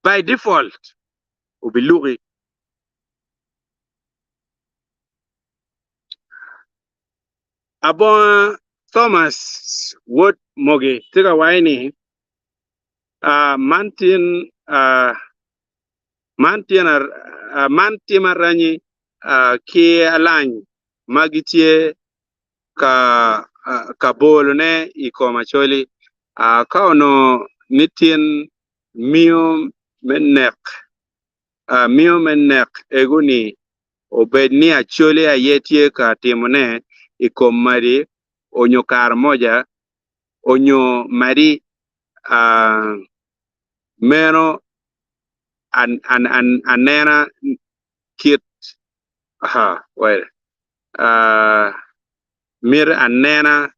by default obiluki. Abonga Thomas wod Mogi tye ka waco ni, Man tin Man tim aranyi ki alany ma gitye ka bolone i kom Acholi. Ka onongo ni tin miyo me nek ego-ni obed ni Acholi aye tye ka timone i kom Madi onyo Karamoja onyo Madi meno anena kit miti anena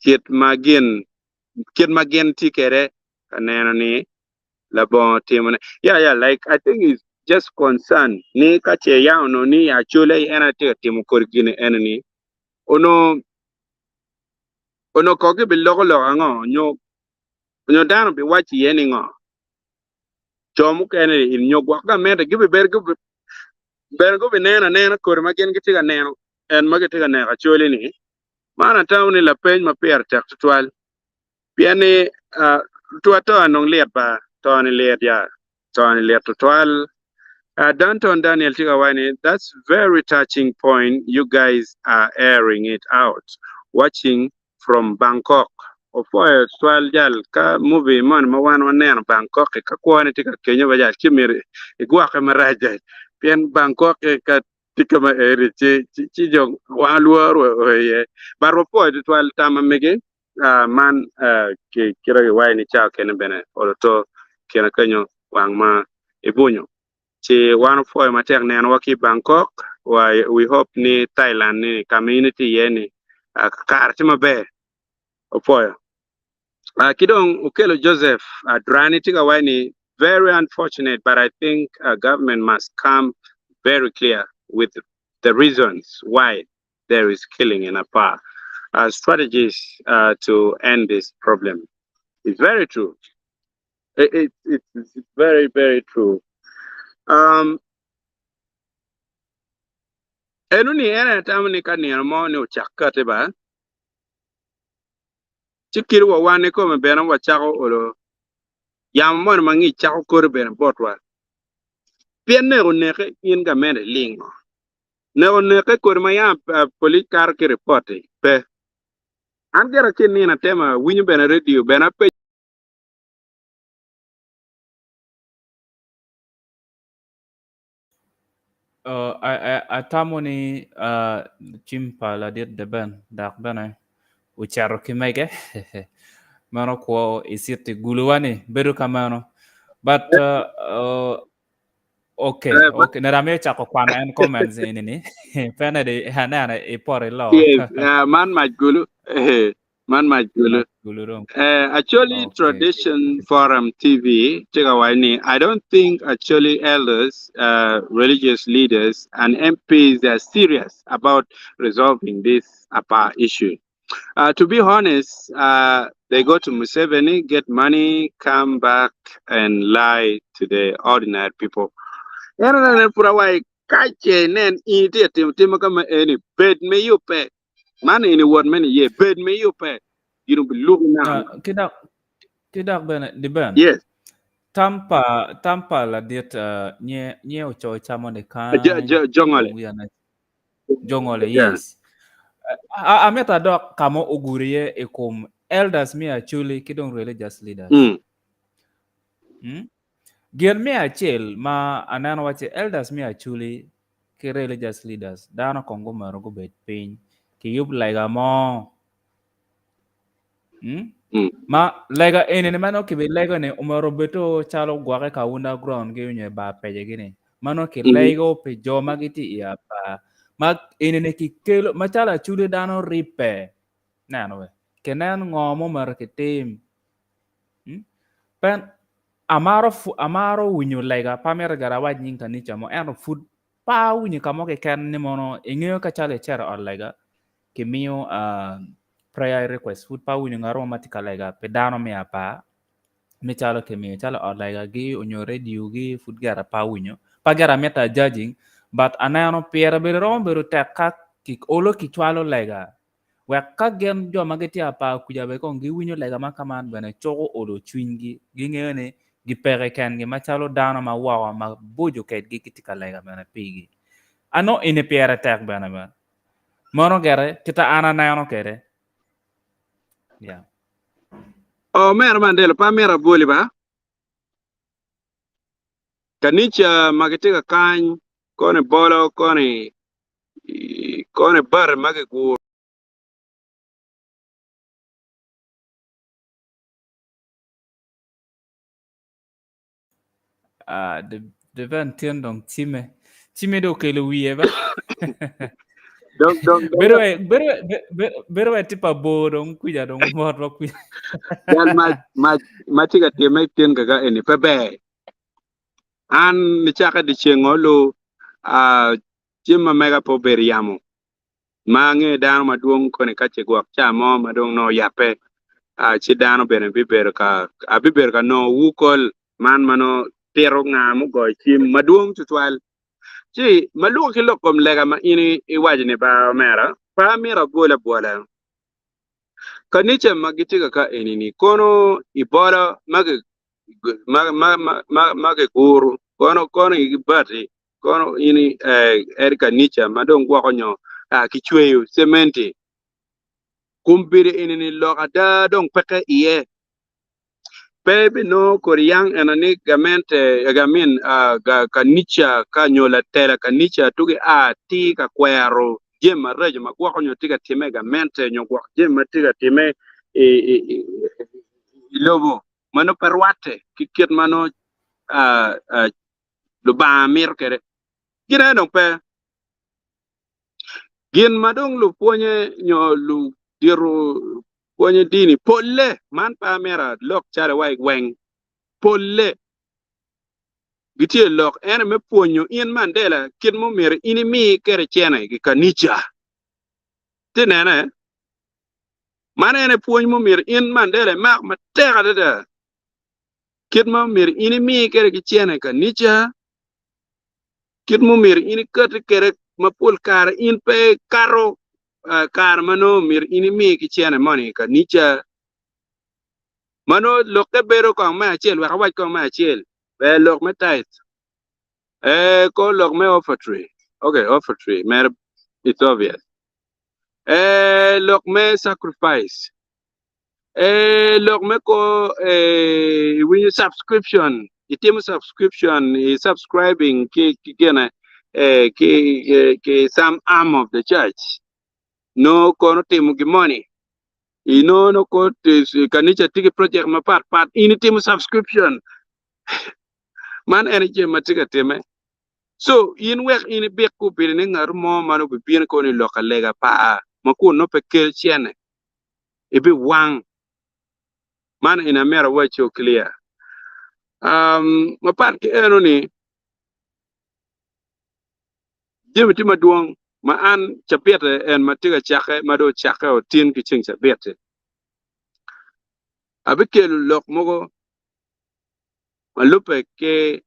kit ma gin tye kwede ka neno ni labongo timone ya ya like I think is just concern ni ka ce ya onongo ni Acholi aye en aye tye ka timo kodi gini eni ni onongo onongo kong gibiloko lok ango nyo Onyo dano biwaco iye ni ngo? Co mukene-ni nyo gwok gamente gibibedo bene gubineno anena kodi ma gin gitye ka neno en ma gitye ka neko Acholi-ni. Man atamo ni lapeny ma pire tek tutwal pien ni twa to nong lit ba, to-ni lit ya, to-ni lit tutwal. Danton Daniel tye ka waco ni that's very touching point you guys are airing it out watching from Bangkok opwoyo tutwal jal ka movie moni ma wan waneno Bangkok-ki ka kwone tye ka kenyo ba jal ci myero igwokke marac jal pien Bangkok-ki ka tye ka ma eni ci ci jo wang lworo o iye but wapwoyo tutwal tam ma megi man kite giwaco ni cawa kene bene olo to kine kenyo wang ma ibunyo Ci wan opwoyo matek nenowa ki i Bangkok, wa we hope ni Thailand ni ka ma in itye iye ni kare tye maber. Opwoyo. Ki dong Okello Joseph Adrani tye ka waco ni very unfortunate but I think government must come very clear with the reasons why there is killing in Apar. Strategies to end this problem. It's very true. It, it, it's very, very true. Um, eno ni en aye tamo ni ka nino mo ni ocak kati ba, ci kit wa wan ikome bene wacako olo yamo moni ma ngic cako koti bene botwa. Pien neko neke in gamente ilingo. Neko neke kodi ma yam polic kato ki ripot-ti pe. An gira ki nino atema winyo bene radio bene apenyo. Atamo ni cim pa ladit Deben dok bene ocito ki mege meno kwo i citi guluwa ni bedo ka meno but okay okay nera miyo cako kwano en comments eni ni pe nede aneno i poto i loo Yes, man mac gulu. Man mac gulu. Mac gulu dong. Acholi Okay. Tradition Forum TV tye ka waco ni, I don't think Acholi elders, religious leaders and MPs they are serious about resolving this Apaa issue. To be honest, they go to Museveni, get money, come back and lie to the ordinary people. En anene pud awaco kace inen in itye ka timo tim ma kama eni, bed me yubbe. Man eni wot me niye, bed me yubbe. Gin obiluki naka naka. Ki dok, ki dok bene, di ben. Yes. Tam pa, tam pa ladit nye, nye ocoyo camo ni kany. Jongole. Jongole, yes. Amito adok ka ma ogudo iye i kom elders me Acholi ki dong religious leaders. Mm. Gin me acel ma aneno waci elders me Acholi ki religious leaders dano kong gumito gubed piny kiyub lega mo. Mm? Ma lega eni ma nongo kibilego ni omyero obed to calo gwoke ka underground gi onyo i bar pece gi ni ma nongo kilego pi jo ma gitye i apar ma eni ni kikelo macalo aculi dano ribbe neno we kineno ngo ma omyero kitim. Mm? Pen amaro amaro winyo lega pe amito gire awac nying kanica mo ento pud pe awinyo ka mo keken ni mono ingeyo ka calo icito i ot lega kimiyo prayer request pud pe awinyo ngat mo ma tye ka lega pi dano me apar me calo kimiyo calo ot legagi onyo radio gi pud gire pe awinyo pe gire amito a judging but aneno pire bene romo bedo tek ka olo kicwalo lega wek ka gin jo ma gitye apar kuca bene kong giwinyo lega ma kaman bene cuko olo cwinygi gingeyo ni gipeke kengi macalo dano ma woko ma boco kedgi gitye ka lega bene pigi anongo eni pire tek bene bene Mono gire kita an aneno kede. Yeah. Omera Mandela pe amito aboli ba. Kanica ma gitye ka kany koni bolo koni koni bati ma giguro. Ah, de de ben tyen dong cime. Cime do okelo wiye ba. Dong dong dong Bedo we bedo we bedo we tye pa bor dong kwica dong mot wa kwica. Jal ma ma ma tye ka timme i kin kaka eni pe ber. An nicake dyeceng olu ah, cim ma mega pe obedo yamo. Ma ange dano madwong koni ka ce gwok ca mo ma dong nongo oyabbe, ci dano bene bibedo ka, abibedo ka nongo wu kol man ma nongo tito nga mugoyo cim madwong tutwal. Ci ma lubo ki lok kom lega ma in iwaco ni ba omera, pe amito abol abwola. Kanica ma gitye ka ka eni-ni kono i bolo ma ma giguru kono kono i bati kono in eri kanica ma dong gwoko nyo kicweyo cementi kombeddi eni-ni lok ada dong peke iye. Pe ibinongo kodi yang eno ni gamente I mean kanica ka nyo latela kanica tugi a atir ka kwero jami maraco ma gwoko nyo tye ka timme i gamente nyo gwok jami ma tye ka timme i lobo ma nongo pe rwatte ki kit ma nongo Lubanga mito kwede. Gin aye dong pe. Gin ma dong lupwonye nyo ludito pwonye dini polle, man pe amito alok calo wa i gweng, polle gitye i lok ene me pwonyo in Mandela kit ma omyero in imi kwede cene i kanica. Ti nene, man ene pwony ma omyero in Mandela imak matek adada, kit ma omyero in imi kwede ki cene i kanica, kit ma omyero in ikati kwede ma pol kare in pe ikato kare ma nongo myero in imi ki cene moni i kanica. Ma nongo lokke bedo kong me acel, wek awac kong me acel, ber lok me tithe, eh, ko lok me offertory, okay, offertory mere it's obvious, eh, lok me sacrifice, eh, lok me ko eh, iwinyo subscription, itimo subscription, i subscribing ki ki gine eh, ki, ki, ki some arm of the church, nongo kono timo gin moni, inongo nongo ko kanica tye ki project mapat pat, in itimo subscription. Man en aye jami ma tye ka timme. So in wek in ibik kubili ni ngat mo ma nongo bibino koni i lok alega pa ma kun nongo pe kel cene. Ibiwang. Man eni amyero awacci clear. Um, mapat ki eno ni, jami tye madwong ma an cabite en ma tye ka cakke ma dong ocakke otin ki ceng cabit-ti. Abikelo lok mogo ma lubbe ki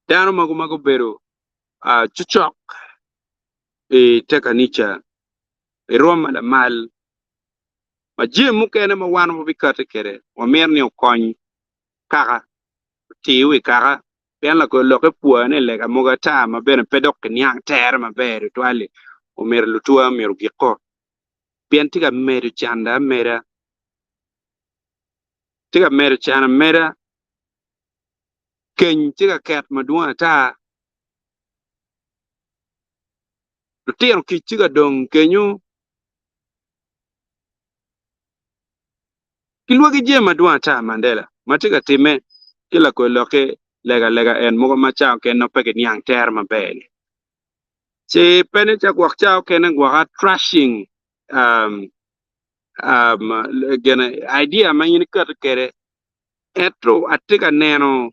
dano mogo ma gubedo cocok i te kanica i rwom ma lamal ma jami mukene ma wan wabikati kwede wamito ni okony kaka, otir wi kaka pien lakor lokke pwor ni lega mogo ata ma bene pe dok kiniang tere maber tutwal-li omyero lutwa myero ogikko pien tye ka medo canda ameda tye ka medo can ameda keny tye ka ket madwong ata lutino kic tye ka dong kenyo ki lwagi jami madwong ata Mandela ma tye ka timme ki lakor lokke lega lega en mogo ma ca okene nongo pe giniang tere maber ni ci pe ni ca gwok ca okene gwoka trashing um, um, gene idea ma in iketo kwede ento atye ka neno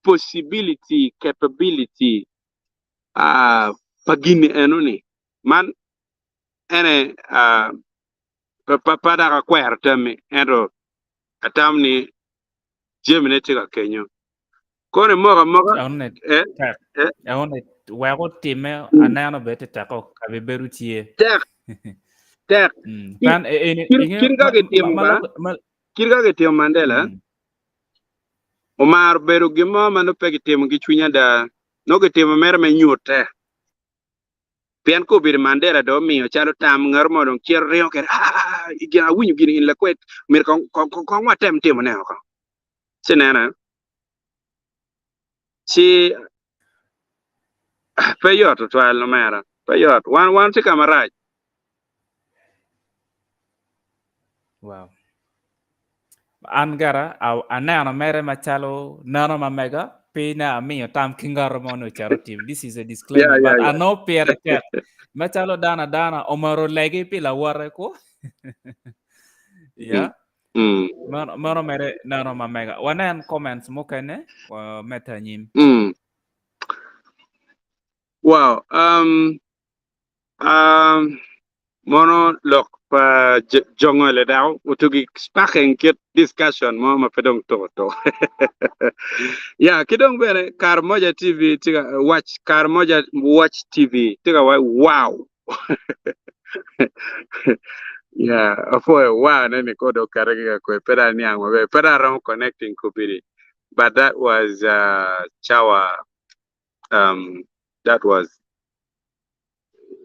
possibility capability uh, pa gini eno ni man ene uh, pe pe dok akwero tammi ento atamo ni jamine tye ka kenyo. Kono imoko amoka Enoni eh, tek. eh, Enoni wek otimme aneno bene te teko kabibedo tye. tek tek Mm. Kit Pan e- eni kit inge kit ka ma ma kitimo ma ba lok ma kit ka kitimo Mandela mm. omaro bedo gin mo ma nongo pe kitimo ki cwiny ada nongo kitimo mere me nyute. Pien ka obedo Mandela dong omiyo calo tam ngat mo dong cito ringo kwede, ah, gin awinyo gin in lakwed, myero kong, kong, kong, kong watem timone oko. Ci nena, ci pe yot tutwal omera, pe yot. Wan, wan tye ka marac. Wow. An gara aneno mere macalo neno ma mega pe na amiyo tam ki ngato mo ni ocito otim. This is a disclaimer, Yeah, yeah, but yeah. ano pire tek. Macalo dano adana omaro legi pi lawote ko. Yeah. Mm. Meno meno mere neno ma mega. Wanen comments mukene wa mete anyim. Mm. Wow. Um, um, Mono lok pa jo ngole dako otugi sparking kit discussion mo ma pe dong tuko tuko. Ya, ki dong bene Karamoja TV tye ka watch Karamoja Watch TV tye ka waco wow. Ya, apwoyo wow ne ni kodo okete ki ka kwe pe dong aniang maber pe dong aromo connecting kubidi but that was uh, cawa um, that was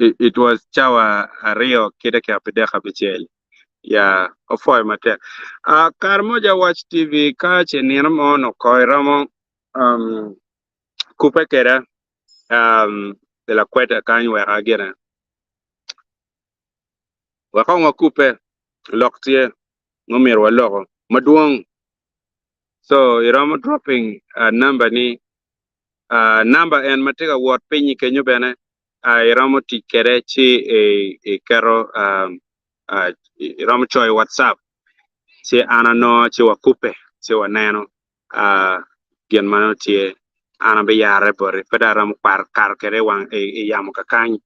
it was cawa aryo ki dakika 35 ya opwoyo matek. Uh, Karamoja Watch TV ka ce nino mo onongo ko iromo um, kupe keda um, lakweta kany wek agine wek kong wakupe lok tye ma myero waloko madwong so iromo dropping uh, number ni Namba en ma tye ka wot piny-nyi kenyo bene iromo tic kwede ci iketo iromo coyo WhatsApp ci an anongo ci wakubbe ci waneno gin ma nongo tye an abiyarre boti pe dong aromo kato kwede i yamo kakany.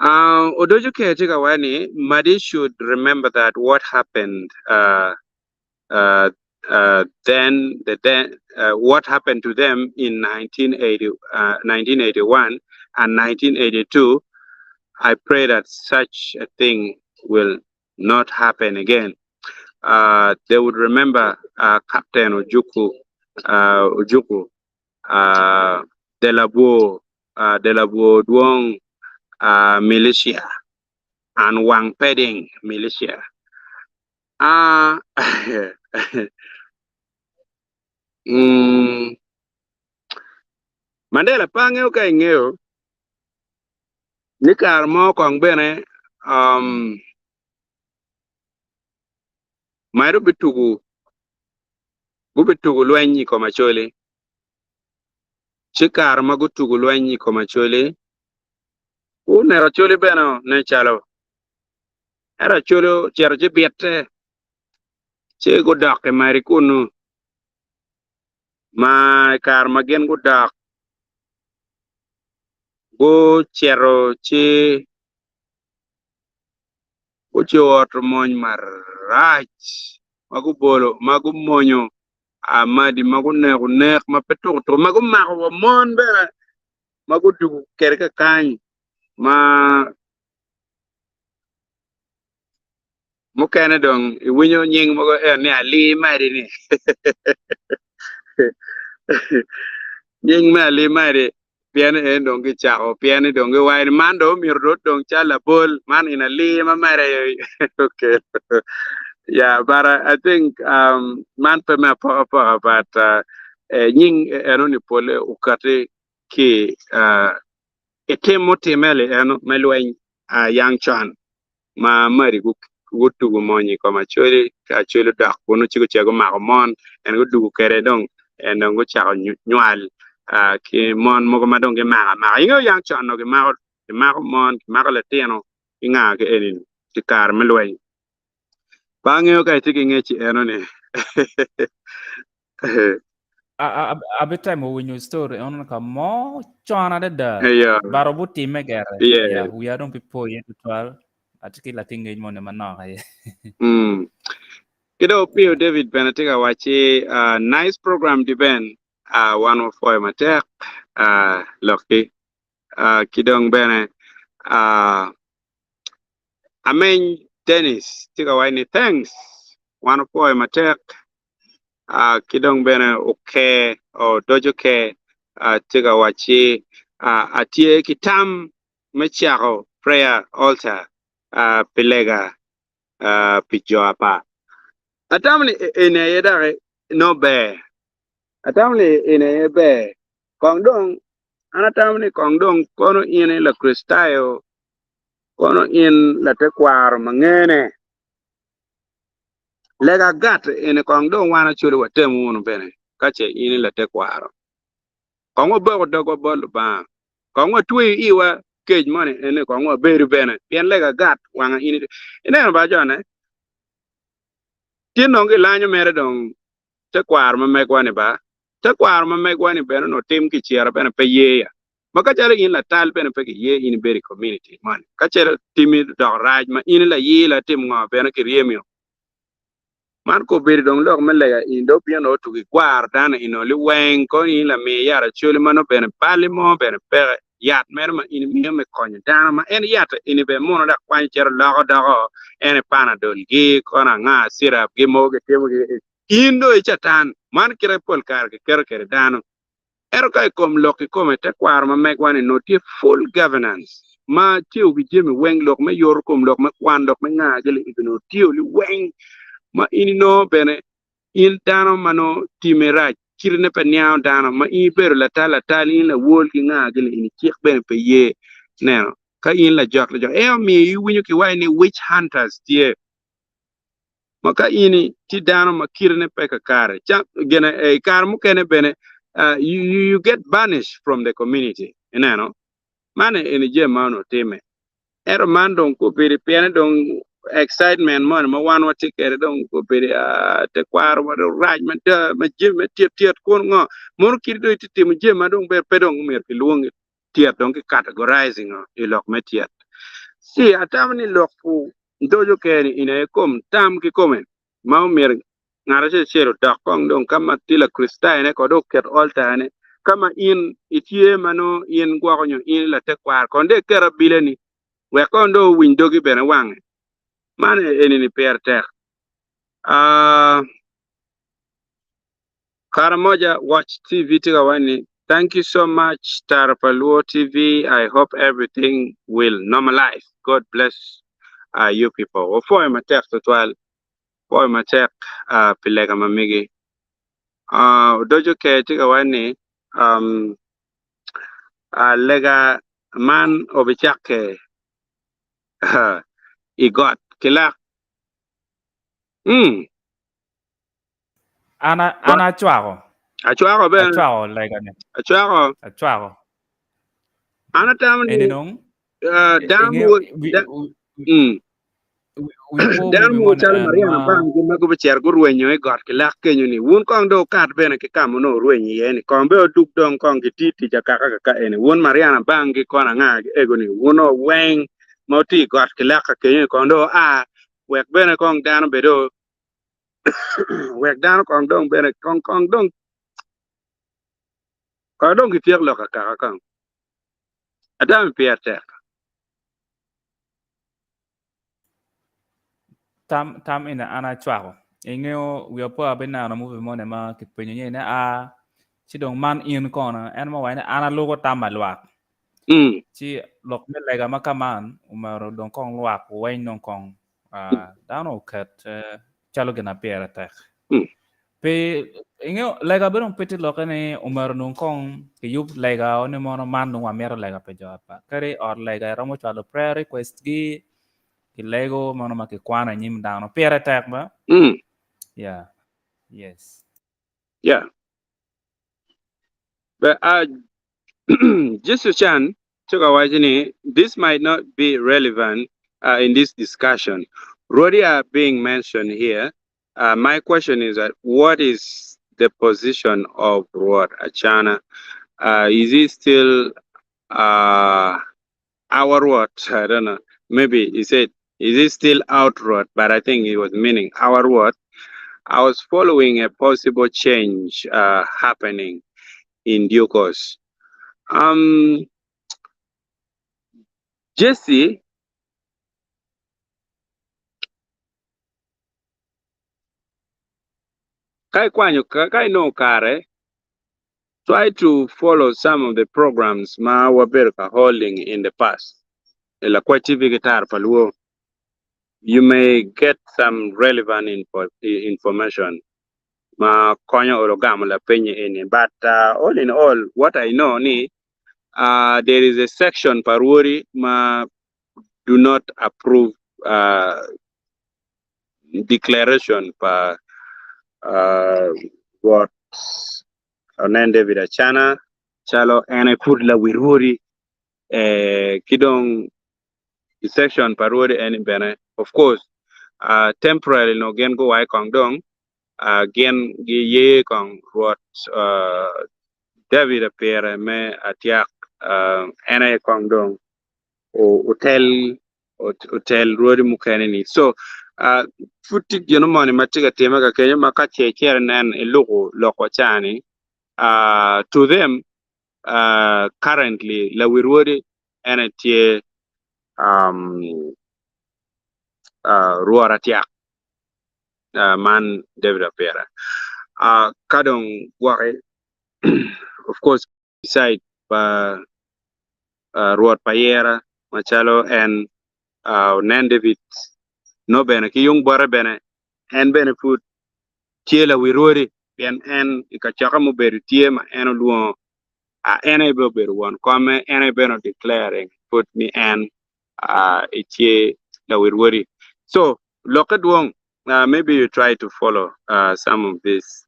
Odoco ker tye ka waco ni Madi should remember that what happened uh, uh, then the then uh, what happened to them in 1980, 1981 and 1982 I pray that such a thing will not happen again. Uh, they would remember uh, Captain Ojuku, uh, Ojuku, uh, Delabu, uh, Delabu Duong uh, militia and Wang Peding militia. Ah, mm, Mandela pe angeyo ka ingeyo ni kare mo kong bene um, Mado bitugo gubitugo lweny i kom Acholi. Ci kare ma gutugo lweny i kom Acholi, guneko Acholi bene nen calo. Ento Acholi ocito ci bite ci gudok i mari kunnu ma i kare ma gin gudok gucito ci gucoto mony marac ma gubolo ma gumonyo Amadi ma guneko nek ma pe tuko tuko ma gumako wa mon bene ma gudugo kwede kakany ma mukene dong iwinyo nying mogo en ni Ali Madi ni nying me Ali Madi pien en dong gicako pien ni dong giwaco ni man dong omyero dong odong calo labol man in Ali ma mere okay yeah but I, I think um, man pe me apokapoka but uh, eh, nying eno ni pole okati ki uh, i tim mutimme li eno me lweny uh, yang con ma Mari gutugo mony i kom Acholi, ka Acholi odok kunu ci gucito gumako mon, en gudugo kwede dong en dong gucako nywal ki mon mogo ma dong gimako amaka. Ingeyo yang con onongo gimako gimako mon, gimako litino ki nga ki eni i kare me lweny. Pe angeyo ka itye ki ngec i eno-ni. Abitemo winyo story eno ka mo con adada Yeah. but obutimme gere Yeah. yeah, wiya dong pe po iye tutwal atye ki latin ngec moni manok aye. Mm. Ki dong Opio David bene tye ka wacci uh, nice program di ben uh, wan wapwoyo matek uh, lokki uh, ki dong bene uh, Ameny Dennis tye ka waco ni thanks wan wapwoyo matek uh, ki dong bene oke odoco ke uh, tye ka wacci uh, atye ki tam me cako prayer altar uh, pi lega uh, pi jo apa. Atamo ni eni aye doki no ber. Atamo ni eni aye ber. Kong dong an atamo ni kong dong kono in i Lakricitayo kono in latekwaro ma ngene. Lega gat eni kong dong wan Acholi watemu wunu bene ka ce in i latekwaro. Kong waboko dogwa bot Lubanga. Kong watweyo iwa kec moni eni kong wabedu bene pien lega gat wanga in ineno ba jone tin dong gilanyo mere dong tekwaro ma megwa ni ba tekwaro ma megwa ni bene onongo tim kicira bene pe ye ya ma ka calo in latal bene pe kiye in ibedo i community moni ka calo timi dok rac ma in layila tim ngo bene kiryemio Man kobedo dong lok me lega in dong obino dong otugo igwaro dano ino liweng kono in lami yat acholi ma nongo bene bali mo bene peke yat meno ma in imiyo me konyo dano ma en yat eni bene muno dok kwanyo cito loko doko en i panadol gi kono anga syrup gi mogo gitimo gi in dong i catan man kite pol kare kiketo kwede dano Ento ka i kom lok kikome, tekwaro ma megwa-ni nongo tye full governance ma tiyo ki jami weng, lok me yoto kom, lok me kwan, lok me nga gili onongo tiyo liweng ma in inongo bene in dano ma nongo time rac kitine pe niango dano ma in ibedo latal latal in lawol ki nga gili ini cik bene pe ye neno ka in lajok lajok en omiyo iwinyo ki waci ni witch hunters tye. Ma ka in tye dano ma kitene pe kakare, gine i kare mukene bene you, you get banished from the community. Ineno? Man eni jami ma onongo timme. Ento man dong kobedo pien dong excitement moni ma wan watye kwede dong kobedo tekwaro wa dong rac mada ma jami me tyet tyet kun ngo mono kit dong itye timo jami ma dong pe dong omyero kilwongi tyet dong ki categorizing i lok me tyet. Ci atamo ni lok pu Doco keni in aye kom tam kikome ma omyero ngat acel acel odok kong dong ka ma tye Lakricitayo ne kong dong oket altar ne ka ma in itye ma nongo in gwoko nyo in latekwaro kong dong iket abila ni wek kong dong owiny dogi bene wange man eni ni pire tek. Uh, Karamoja Watch TV tye ka waco ni Thank you so much Tara pa Luo TV I hope everything will normalize God bless uh, you people. Wapwoyo matek tutwal pwoyo matek uh, pi lega ma migi. Uh, Odojo Ker tye ka waco ni um, uh, lega man obicakke uh, i got ki lak. Mm. An an acwako. Acwako bene. Acwako lega ni. Acwako. Acwako. An atamo ni Eni dong uh, dano ingeyo wo- da, mm. Wi po Dano movie mogo moni calo en Mariana ma Bang-gi ma gubicito gurwenyo i got kilak kenyo-ni, wun kong dong wukat bene ki ka ma onongo wurwenyo iye-ni, kong bene wudug dong kong giti tic akaka kaka eni. Wun Mariana Bang-gi kono anga-gi ego-ni? Wun o weng ma wutye i got kilak ka kenyo-ni kong dong wua wek bene kong dano bed o wek dano kong dong bene kong kong dong kong dong gityek lok akaka kong. Atamo pire tek. Tam tam eni an acwako. Ingeyo wiya po abineno movie moni ma kipenyo nyen ni a ci dong man in kono en mo waco ni an aluko tam pa lwak. Mm. Ci lok me lega ma ka man omyero dong kong lwak weny dong kong dano oket calo gin na pire tek. Mm. Pe ingeyo lega bene dong pe tye lokke ni omyero dong kong kiyub lega ni mono man dong wamito lega pi jo ot kadi i ot lega iromo cwalo prayer request gi kilego mono ma kikwano i nyim dano pire tek ba Mm. yeah yes Yeah. But Jesus Chan tye ka waco ni this might not be relevant in this discussion. Rwodi are being mentioned here. My question is that what is the position of Rwot Acana? Is he still our Rwot? I don't know. Maybe he said, is he still out Rwot? But I think he was meaning our Rwot. I was following a possible change happening in due course. Um, Jesse, ka ikwanyo ka inongo kare, try to follow some of the programs ma wabedo ka holding in the past. I Lakwac TV ki Tara pa Luo, you may get some relevant info, information ma konyo olo gamo lapeny eni. But all in all, what I know ni there is a section pa Rwodi ma do not approve declaration pa Rwot Onen David Acana calo en aye pud lawi Rwodi ki dong i section pa Rwodi eni bene of course temporarily nongo gin guwaco kong dong gin giye kong Rwot David Apire me Atyak en aye kong dong otel otel rwodi mukene ni so pud tye gino moni ma tye ka time ka kenyo ma ka ce icito inen iluko lok wa ca ni to them currently lawi rwodi en aye tye rwot atyak man David Apira ka dong gwoki of course beside pa Rwot pa Yera macalo en onen David nongo bene ki yung bote bene en bene pud tye lawi rwodi pien en i kacokke mubedo tye ma en olwongo en aye bene obedo won komme en aye bene o-declaring pud ni en etye lawi rwodi so lokke dwong maybe you try to follow some of these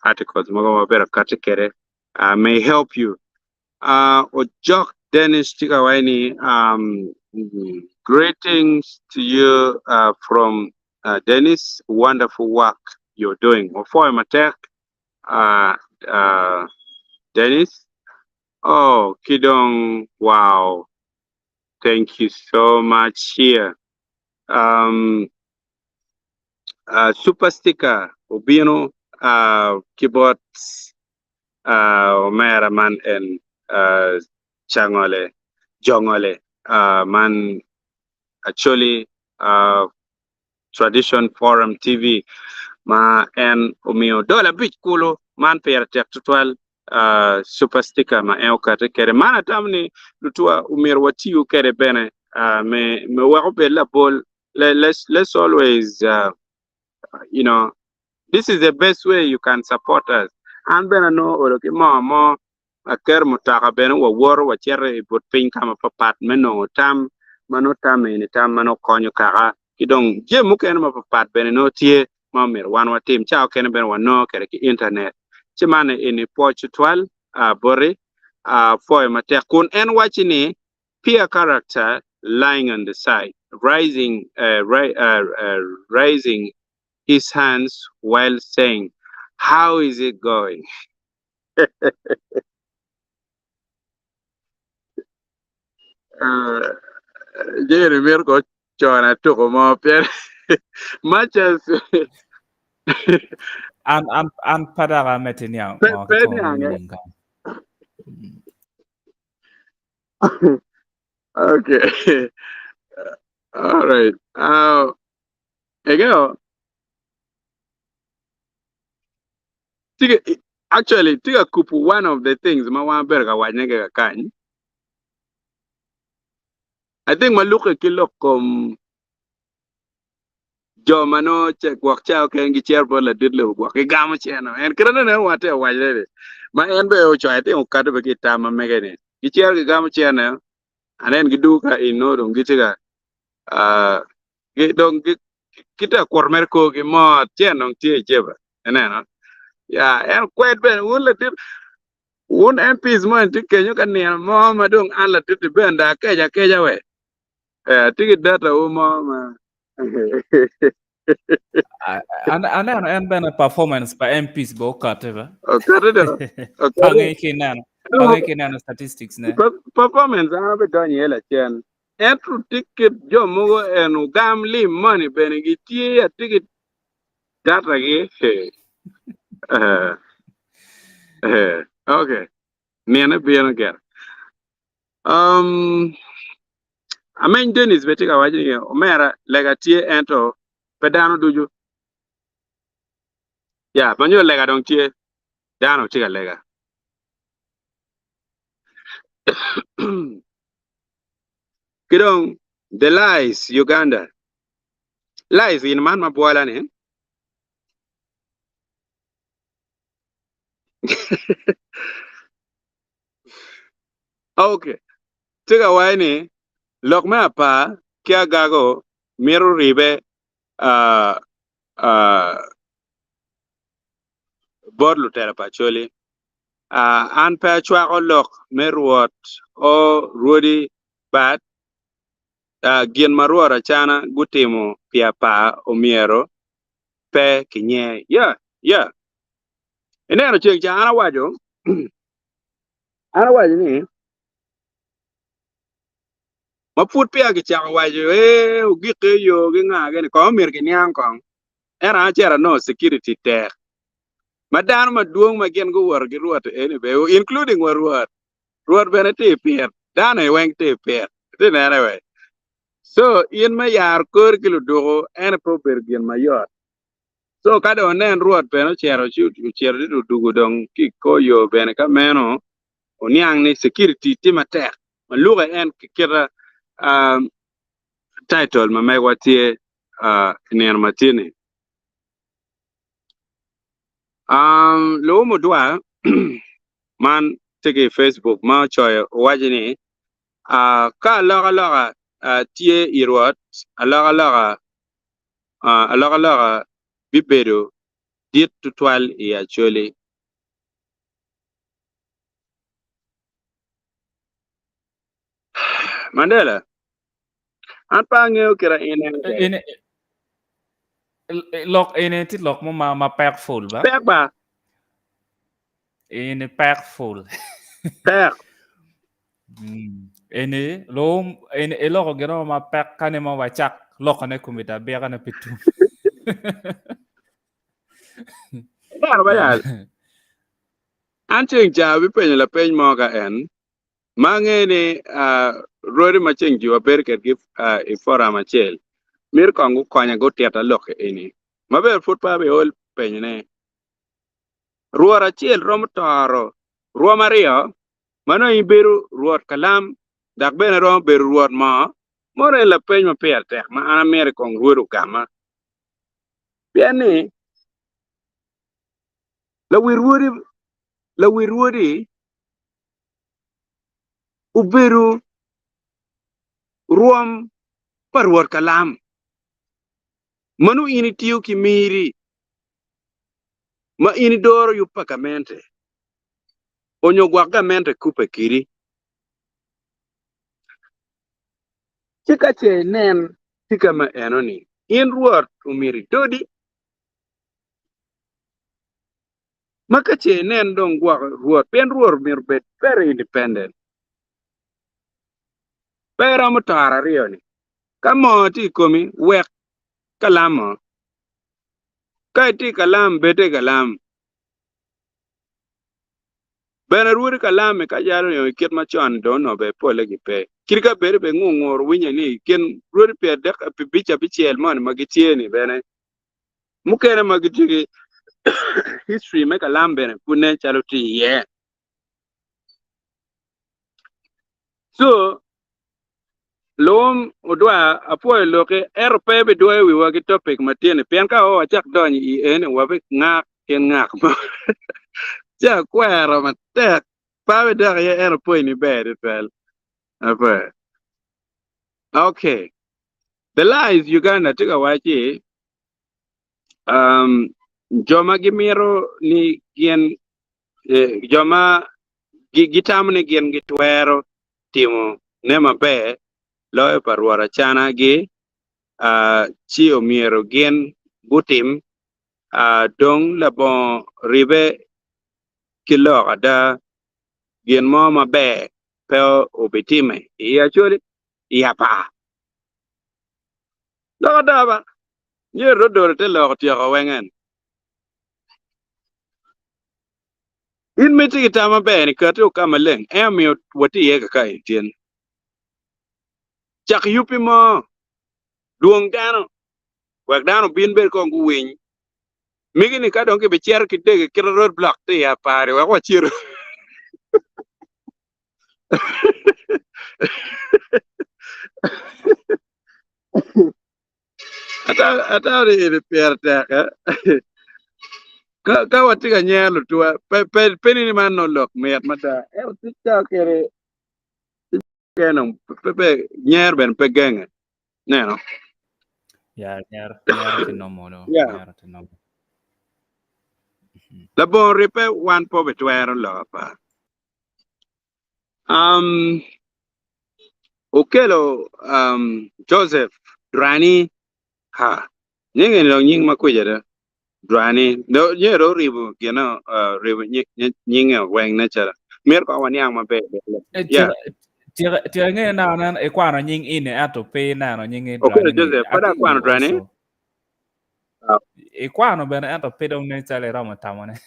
articles mogo ma bedo kati kwede may help you. Ojok Dennis tye ka waco ni greetings to you from Dennis, wonderful work you're doing. Wapwoyo matek Dennis. Oh, ki dong wow, thank you so much here. Um, super sticker obino ki bot omera man en Cangole, Jongole man Acholi Tradition Forum TV ma en omiyo dola abic kulu man pire tek tutwal super sticker ma en okati kwede man atamo ni lutuwa omyero watiyu kwede bene me wek obed labol let's always you know this is the best way you can support us an bene anongo olo ki moo mo aketo mutoka bene wawoto wacito i but piny ka mapapat me nongo tam ma nongo tam eni tam ma nongo konyo kaka ki dong jami mukene mapapat bene nongo tye ma omyero wan watim ca okene bene wanongo kwede ki internet ci man eni pwoc tutwal boti pwoyo matek kun en wacci ni peer character lying on the side. raising raising his hands while saying, How is it going? Jerry mito ko cona tuko mo pien much as An an an pe dok amedde niang pe ngo pe kikome niang eh. meaning kany. Okay. All right. Ego tiga actually tiga kupu one of the things ma wan bedo ka wacne ki kakany. I think ma lukke ki lok kom jo ma nongo ce gwok ca okene gicito bot ladit lobo gwok gigamo ceno en kite nene wa tye ka wacone ni ma en bene ocoyo I think okato bene ki i tam ma mege ni gicito gigamo cene anen gidugo ka in nongo dong gitye ka ah, gi- dong gi- gitye ka kuto mere korgi mot cen dong tye i jeba ineno ya en kwed bene wun ladit wun MPs mo tye kenyo ka nino mo ma dong an ladit-ti bene dong akeco akeca we Eh, atye ki data wu mo ma Aneno en bene performance pa MPs be okate ba. Okate do. Okate. Pange ki neno. Pange ki neno statistics ne. Performance an abidonyo iye lacen. Ento tye kit jo mogo en ogam lim moni bene gitye atye ki data gi. Eh, eh, okay. Nine bino gire. Um, Ameny Dennis bene tye ka waco ni omera lega tye ento pe dano ducu. Ya, ma nyo lega dong tye, dano tye ka lega. Ki dong the lies Uganda. Lies in man ma bwola ni. Ok, tye ka waco ni lok me apar ki agago mito ribe bot lutela pa Acholi. An pe acwako lok me Rwot o rwodi but gin ma Rwot Acana gutimo pi apar omyero pe kinyer. Yeah, yeah. Ineno ceng ca an awaco An awaco ni, ma pud peya kicako waco, ee, ogikke i yo ki nga gini, kong omyero kiniang kong. Ento an acito anongo security tek, ma dano madwong ma gin guwoto ki Rwot eni bene, including wa Rwot, Rwot bene tye i pit, dano aye weng tye i pit, itye nene we. So, in me yaro kori ki luduku, ene pe obedo gin mayot. So ka dong onen Rwot bene ocito ci ocito ci odugo dong ki i kor yo bene ka meno oniang ni security tye matek ma luke en ki kita title ma megwa tye i nino ma tye ni. Luo mudwa man tye ki i Facebook ma ocoyo owaco ni ka alokaloka tye i Rwot alokaloka Alokaloka bibedo dit tutwal i Acholi. Mandela, An pe angeyo kit a in neno kwede. Lok eni tye lok mo ma pek ful ba? Pek ba. Eni pek ful. Pek. Eni lum eni iloko gin mo mapek ka ni mo wacak lokone komiti abikane pi tum. Ineno ba yal? An ceng ca abipenyo lapeny mo ka en ma angeyo ni rwodi ma ceng ji wabedo kedgi i forum acel mito kong gukonya gutita lok eni maber pud pe abiol penyone. Rwot acel romo toro rwom aryo ma nongo ibedo rwot kalam dok bene romo bedo rwot moo, mono en lapeny ma pire tek ma an amito i kong rwod ogama. Pien ni lawi rwodi, lawi rwodi obedo rwom pa rwot kalam ma nongo in itiyo ki miri ma in idoro yub pa gamente. onyo gwok gamente kubbe kidi. Ci ka ce inen Tika ma eno-ni, in Rwot omyero idodi? Ma ka ce inen dong gwok Rwot, pien Rwot myero obed very independent. Pe iromo toro aryo-ni. Ka moo tye i komi, wek kalam o. Ka itye i kalam, bed i kalam. Bene rwodi kalam-mi ka calo nyo i kit macon dong onongo bene polle gipe. Kit ka bedo bene ngungur winye ni i kin rwodi pyerdek abic abicel moni ma gitye-ni bene mukene ma gitye ki history me kalam bene pud nen calo tye iye. So, Luwum odwa apwoyo loki ento pe ibidwoyo wiwa ki topic ma tye-ni pien ka o wacak donyo i eni wabingak kin ngak mo ci akwero matek pe abidok iye ento pwoyi ni ber tutwal. Apwoyo. Okay. The lies Uganda tye ka wacci um, jo ma gimito ni gin eh, jo ma gitamo ni gin gitwero timo ne maber loyo pa Rwot Acana gi, ci omyero gin gutim dong labongo ribe ki lok ada, gin mo maber pe obitime i Acholi i apar. Lok ada ba, myero dodoro te lok otyeko weng en. In ma itye ki tam maber ni kati o ka maleng, en omiyo watye iye kaka i tyen. Cak yubbi mo, dwong dano, wek dano obin bed kong guwiny. Migi ni ka dong gibicito ki dege kite road block tye i apar-ri wek wacitu. Atamo ni eni pire tek eh? Ka, ka watye ka nyero lutuwa, pe, pe, pe ni man nongo lok mit mada. Ento tic ka kede kene pe, pe, nyer bene pe genge. Neno. Ya, nyer, nyer tye normal do. Yeah. Nyer tye normal. Labongo ribbe wan pe obitwero lok apar. Um, okelo um, Joseph Drani, ha, nyinge ni dong nying ma kwica do, Drani, do nyo do oribo gino, uh, ribo nyinge weng ne calo, myero kong waniang maber. Eh, Yeah. Tika tika ingeyo neno nen ikwano nying ini ento pe ineno nying Okelo Drani ni. Joseph, I pe dong think akwano you Drani. also. Ikwano bene ento pe dong nen calo iromo tamone.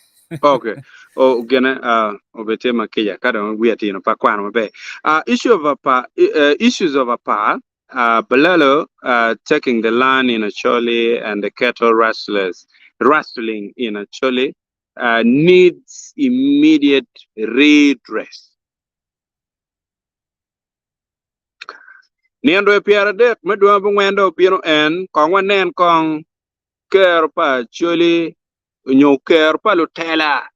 Okay. Oh, gine, uh, obetye ma kica ka dong wiya tino pa kwano maber. Uh, issue of apa, uh, issues of apa, uh, Balalo uh, taking the land in Acholi and the cattle rustlers, rustling in Acholi uh, needs immediate redress. Nino dwe 30 me dwe abongwen dong obino en, kong wanen kong kero pa Acholi onyo kero pa lutela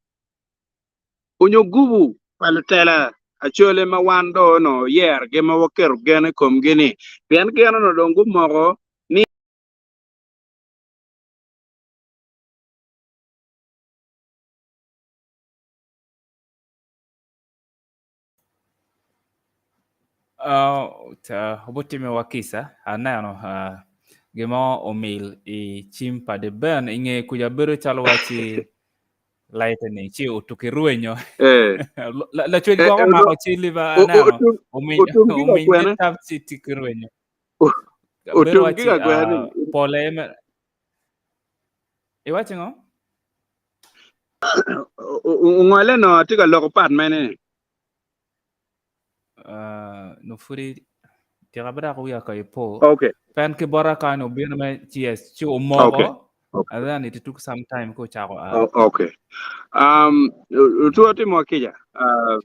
onyo gubu pa lutela Acholi ma wan dong onongo oyerogi ma waketo gen i komgi-ni, pien gin onongo dong gumoko ni. Obutimiwa kica, aneno gin mo omil i cim pa The Ben i nge kuca bedo calo wacci lightning ci otuki rwenyo. Lacwec gwok omako cal-li ba aneno ominy me tap ci tuki rwenyo. Bedo wacci pole iwaco ngo? Ongole no atye ka loko pat mene ni. Uh, no pudi tika bada ko wiya ka ipo. Okay. Pen ki bota kany obino me CS ci omoko. Okay. Okay. And then it took some time ko chako a. Oh, okay. Um, tuwa timo kica. Uh,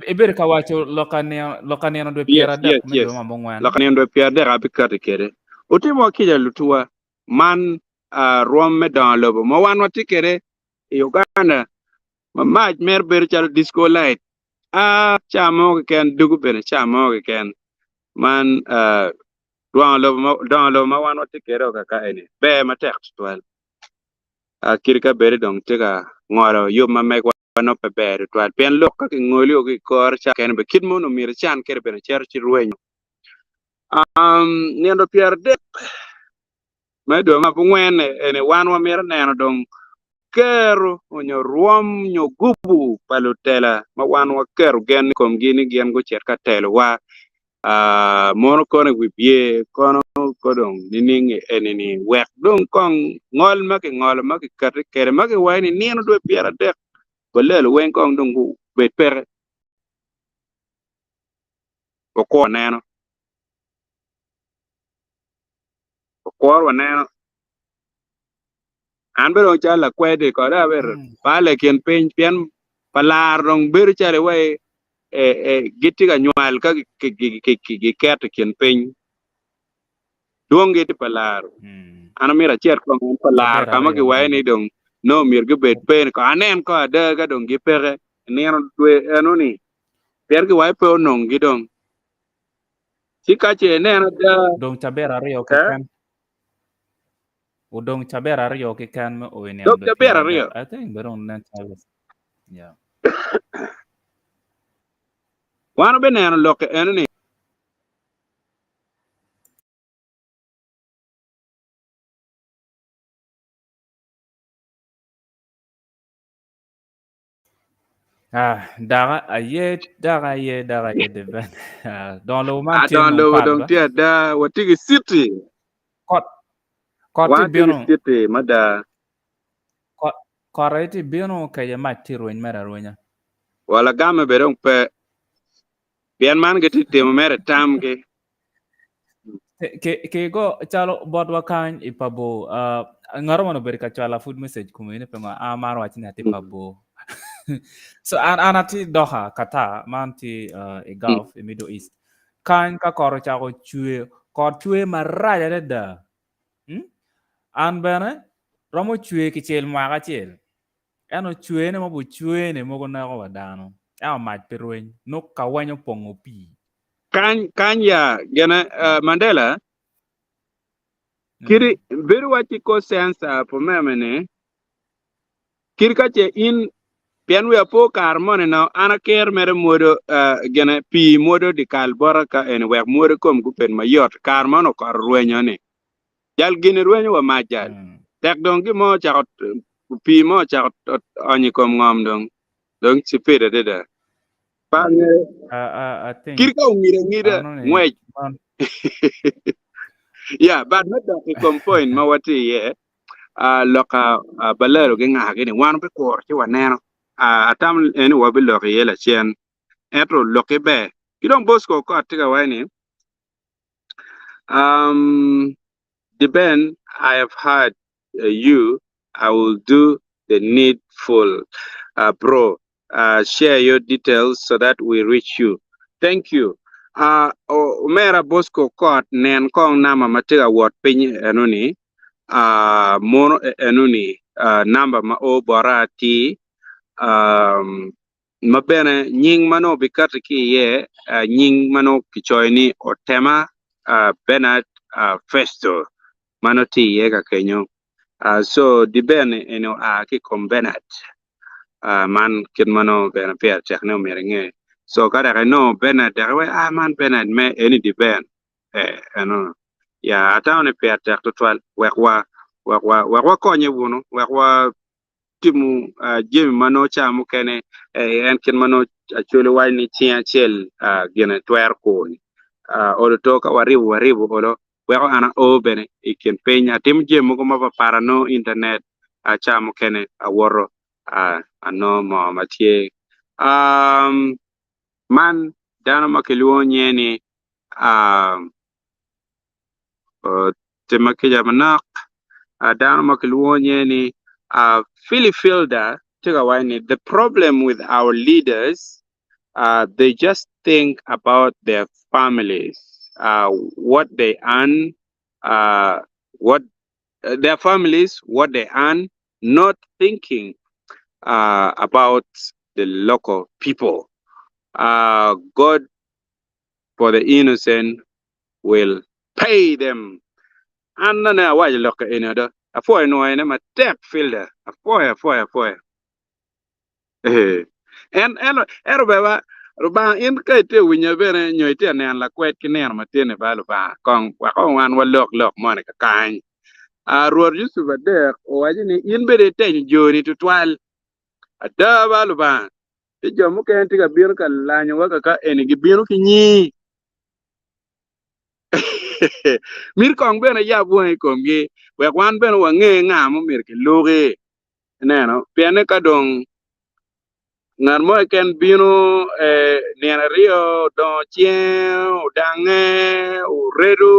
Ibedo ka waco loka nino loka nino dwe yes, pyera dek yes, me dwe yes. ma bongwen. Loka nino dwe pyera dek abikati kede. Utimo kica lutuwa man uh, rwom me dongo lobo ma wan watye kede i Uganda ma mac mere bedo calo disco light a ca mo keken dugo bene ca mo keken man uh, dwango lobo ma dongo lobo ma wan watye kwede kaka eni ber matek tutwal uh, kadi ka bedi dong tye ka ngolo yub ma megwa nongo pe ber tutwal pien lok ka kingoli o ki i kore ca kene bene kit ma onongo myero ican kwede bene cito ci rwenyo. Um, nino 30 me dwe me abongwen eni wan wamito neno dong kero onyo rwom nyo gubu pa lutela ma wan waketo gen i komgi ni gin gucit ka telowa. Ah, mono kono i wi bye kono ko dong nining i eni-ni wek dong kong ngol ma kingolo ma kikati kede ma kiwaco ni nino dwe 30 balelo weng kong dong gubed peke. Wakwor neno. Wakwor waneno. An bene dong calo lakwed-di kode abedo bal i kin piny pien pa lar dong bedo calo iwaci gitye ka nywal ka giketo i kin piny. Dwonggi tye pa lar. An amito acit kong en pa lar ka ma giwaco ni dong nongo myero gubed pe-ni kong anen kong ada ka dong gipeke i nino dwe eno-ni pien giwaco pe ononggi dong. Ci ka ce ineno ada. Dong cabit aryo Eh? keken. Odong cabit aryo keken me o i nino Dong dwe cabit 30. aryo. I think be dong nen calo. Yeah. Wan wabineno lok eno-ni. Ah, daka aye, daka aye, daka aye deben. Ah, dong lobo man tye Adon nong lobo pat dong ba. tye ada, watye ki city. Kot, kot tye Wan tye ki bino, city mada. kot, kot aye tye bino kece mac tye rweny mere arwenya. Wa lagame bene dong pe. Pien man gitye timo mere tamgi. Ki, ki go calo botwa kany i pa bor, uh, ngato man obedo ka cwala food message kome ni pingo an amaro waco ni atye pa bor. So an, an atye Doha, Qatar, man tye uh, i Gulf, i Middle East. Kany ka kot ocako cwe, kot cwe marac adada. Hmm? An bene romo cwe kicel mwaka acel. Ento cwene ma bucwene mogo neko wa dano. Ento mac pe rweny, nongo ka weny opongo pii. Kany, kany ya, gene, uh, Mandela, kiri, bedo waci ko sensa po meme ni, kiri ka ce in, pien wiya po kare moni no, an aker mere mwodo, uh, gene, pii mwodo di kal bota ka eni, wek mwodo kom gubed mayot, kare moni okoto rwenyo ni. Jal gini rwenyo wa mac jal. Tek dong gin mo ocako, pii mo ocako onyo i kom ngom dong, dong cipid adada. Pe angeyo. Kit ka ongido angida, ngwec. Yeah, but me dok i kom point ma watye iye, loka balelo ki ngagi ni wan wabikuro ci waneno. Atamo eni wabilok iye lacen. Ento lokki ber. Ki dong Bosco Okot tye ka waco ni, Um, Deben, I have heard uh, you. I will do the needful, uh, bro. Uh, share your details so that we reach you. Thank you. Uh, omera Bosco Kot nen kong namba ma tye ka wot piny enoni. Uh, mono enoni uh, namba ma o bota atir. Um, ma bene nying ma nongo obikati ki iye, nying ma nongo kicoyo ni Otema Bernard Festo ma nongo tye iye ka kenyo. So Diben eni oa ki i kom Bernard man kit ma nongo bene pire tek ni omyero inge. So ka dok inongo Bernard dok iwaco ah man Bernard me eni Diben eh eno ya atamo ni pire tek tutwal wek wa wek wa wek wakonye wunu wek wa timo jami ma nongo ca mukene en kit ma nongo Acholi waco ni cing acel gine twero kur-ni. Olo to ka waribo waribo olo weko an ao bene i kin piny atimo jami mogo mapatpat anongo intanet ca mukene awoto anongo moo ma tye. Man dano ma kilwongo nyinge ni Tima kica manok, dano ma kilwongo nyinge ni Philly Fielder tye ka waco ni the problem with our leaders they just think about their families, what they earn, what their families, what they earn, not thinking about the local people. God for the innocent will pay them. An nene awaco lok eni ada. Apwoyo nwoyo ne matek Fielder. Apwoyo, apwoyo, apwoyo. Eh. En, en, ento bene ba, Lubanga in ka itye winya bene nyo itye neno lakwed ki nino ma tye-ni ba Lubanga kong wek kong wan walok lok moni kakany. Ah, Rwot Yucup adek owaco ni in bene itenyo joni tutwal. Ada ba Lubanga, ci jo mukene tye ka bino ka lanyowa kaka eni gibino ki nyingi. Myero kong bene iyab wangi i komgi wek wan bene wange nga ma myero kiluki. Ineno, pienne ka dong ngat mo keken bino nino aryo odongo cinge odange oredo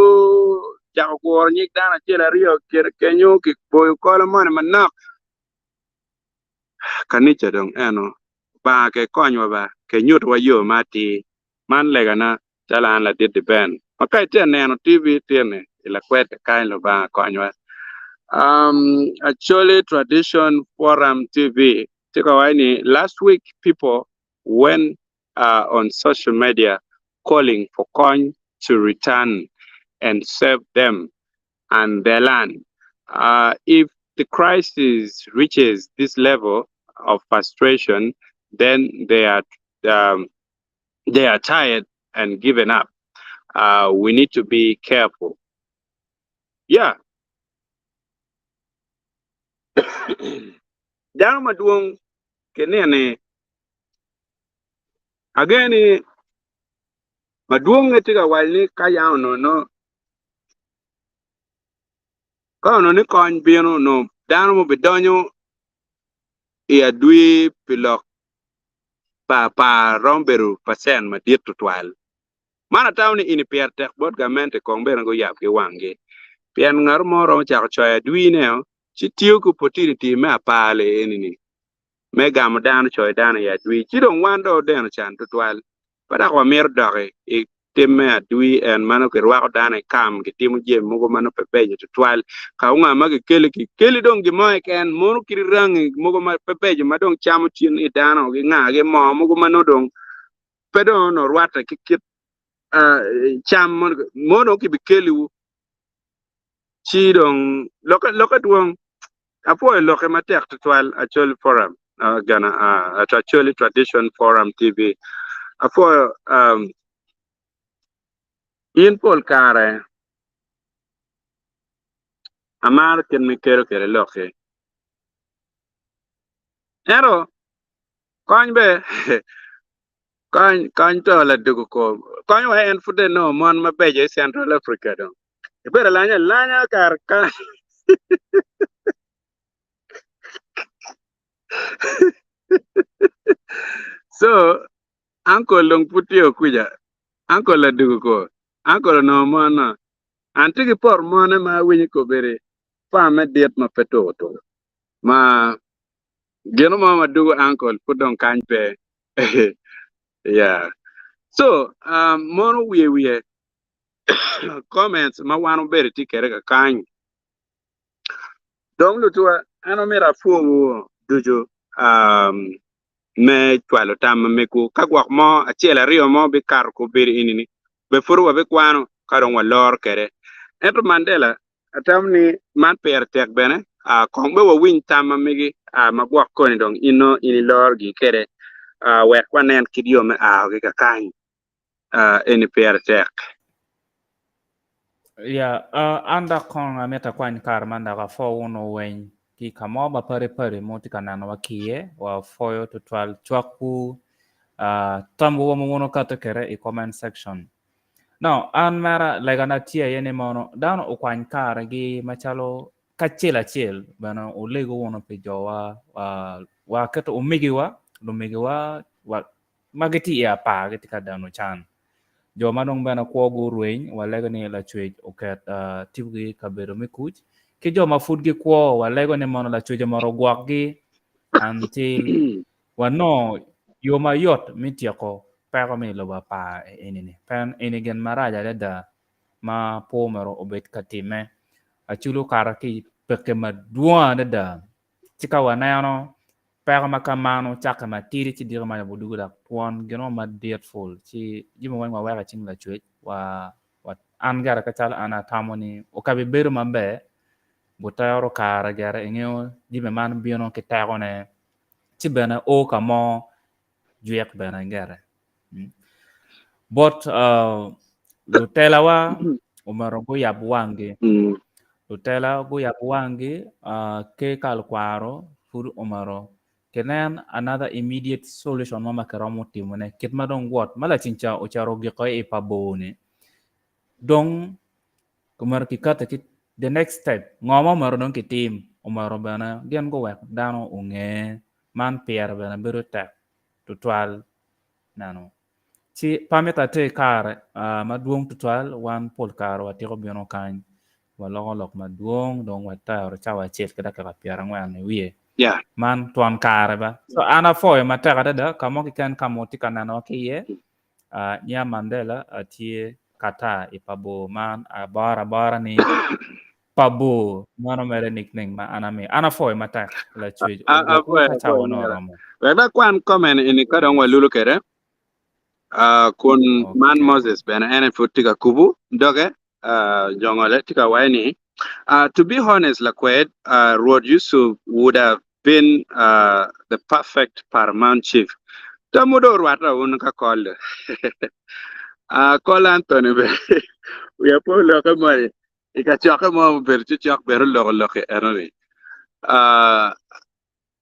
ocako guro nyig dano acel aryo kine kenyo kiboyo kolo moni manok kanica dong eno Lubanga ke konywa ba ke nyutiwa yo ma atir man legana calo an ladit Ben ma ka itye ka neno TV tye-ni i lakwed kakany Lubanga konywa. Um, Acholi Tradition Forum TV tye ka waco ni last week people went uh, on social media calling for Kony to return and save them and their land. Uh, if the crisis reaches this level of frustration, then they are um, they are tired and given up. Uh, we need to be careful. Yeah. Dano madwong kinene ageni madwong tye ka waco ni ka yam onongo ka onongo ni kony bino onongo dano mubidonyo i adwi pi lok pa par romo bedo pacen madit tutwal. Man atamo ni eni pire tek bot gamente kong bene guyab ki wanggi pien ngat mo romo cako coyo adwine ci tiyo ki opportunity me apar li eni-ni me gamo dano coyo dano i adwi ci dong wan dong odeno can tutwal pe dok wamito dok i tim me adwi en ma nongo kirwako dano i kam gitimo jami mogo ma nongo pe beco tutwal ka onga ma gikeli kikeli dong gin mo keken mono kit rangi mogo ma pe beco ma dong camo cin i dano ki nga ki moo mogo ma nongo dong pe dong onongo rwatte ki kit cam mo dong kibikeliwu ci dong lokke lokke dwong apwoyo lokke matek tutwal Acholi Forum uh, gana uh, Acholi Tradition Forum TV apwoyo um, in pol kare amaro kit ma iketo kwede lokki ento kony be kony kony to ladugo kom kony wa en pud dong enongo mon mabeco i Central Africa dong ibedo alanya alanya kare ka so uncle dong pud tye okwica uncle ladugo ko uncle onongo mon no an tye ki poto mone ma awinyo kobedi farm me dit ma pe tuko tuko ma gino mo ma dugo uncle pud dong kany pe yeah so um, mono wiye wiye comments ma wan obedo tye kwede kakany dong lutuwa an omyero apwowu ducu um, me cwalo tam ma megwu ka gwok mo acel aryo mo bikato kobedo enini be pud wabikwano ka dong waloro kwede ento Mandela atamo ni man pire tek bene uh, kong be wawiny tam ma megi uh, ma gwok koni dong in nongo in ilorogi kwede uh, wek wanen kit yo me aogi kakany uh, eni pire tek. Ya, uh, an dok kong amito akwany kare man dok apwo wun oweny ki ka mo ma padi padi ma wutye ka nenowa ki iye, wapwoyo tutwal cwakwu, uh, tamwu ma wun wuketo kwede i comment section. Now, an mera legana tye aye ni mono dano okwany karegi macalo kacel acel bene wulego wunu pi jowa, uh, wa keto omegiwa, lumegiwa, wa ma gitye i apar gitye ka deno can. Jo ma dong bene kwogi orweny, walego ni Lacwec oket tipo-gi i kabedo me kuc. Ki jo ma pud gikwo, walego ni mono Lacwec omyero ogwokgi until wanongo yo mayot me tyeko peko me i lobo apar eni-ni. Pien eni gin marac adada ma pe omyero obed ka timme. Acholi okato ki i pekki madwong adada Ci ka waneno peko ma ka man ocakke matidi ci diko ma odugo dok twon gin mo madit pul ci jami weng waweko i cing Lacwec wa an gire ka calo an atamo ni okabi bedo maber butero kare gire ingeyo jami man bino ki tekone ci bene o ka mo jwik bene gire. Bot uh, lutelawa omyero guyab wanggi. Lutela guyab wanggi uh, ki ka lukwaro pud omyero kinen another immediate solution mo ma kiromo timone kit ma dong wot ma laceng ca ocito ogiko i pa bor-ni dong omyero kikati ki the next step ngo ma omyero dong kitim omyero bene gin guwek dano onge man pire bene bedo tek tutwal neno. Ci pe amito ater kare madwong tutwal wan pol kare watiko bino kany waloko lok madwong dong watero cawa acel ki dakika pyerangwen i wiye. Yeah. Man twon kare ba. So an apwoyo matek adada ka mo keken ka ma wutye ka nenowa ki iye. Uh, nya Mandela atye Qatar i pa bor man aboro abora ni pa bor meno mere nickname ma an amiyo. An apwoyo matek lacwec ogwokwu Apwoyo ka cawa apwoyo onongo omera. oromo. Wek akwan comment eni ka dong Yes. walulo kwede. Uh, kun man Okay. Moses bene en pud tye ka kubu doge uh, jongole tye ka waco ni uh, to be honest lakwed uh, Rwot Yusuf would have been uh, the perfect paramount chief. Tamu do orwate wun ka kol. uh, kol Anthony bene wiya pe oloke moni i kacokke mo obedo cocok bene oloko lok enoni. Uh,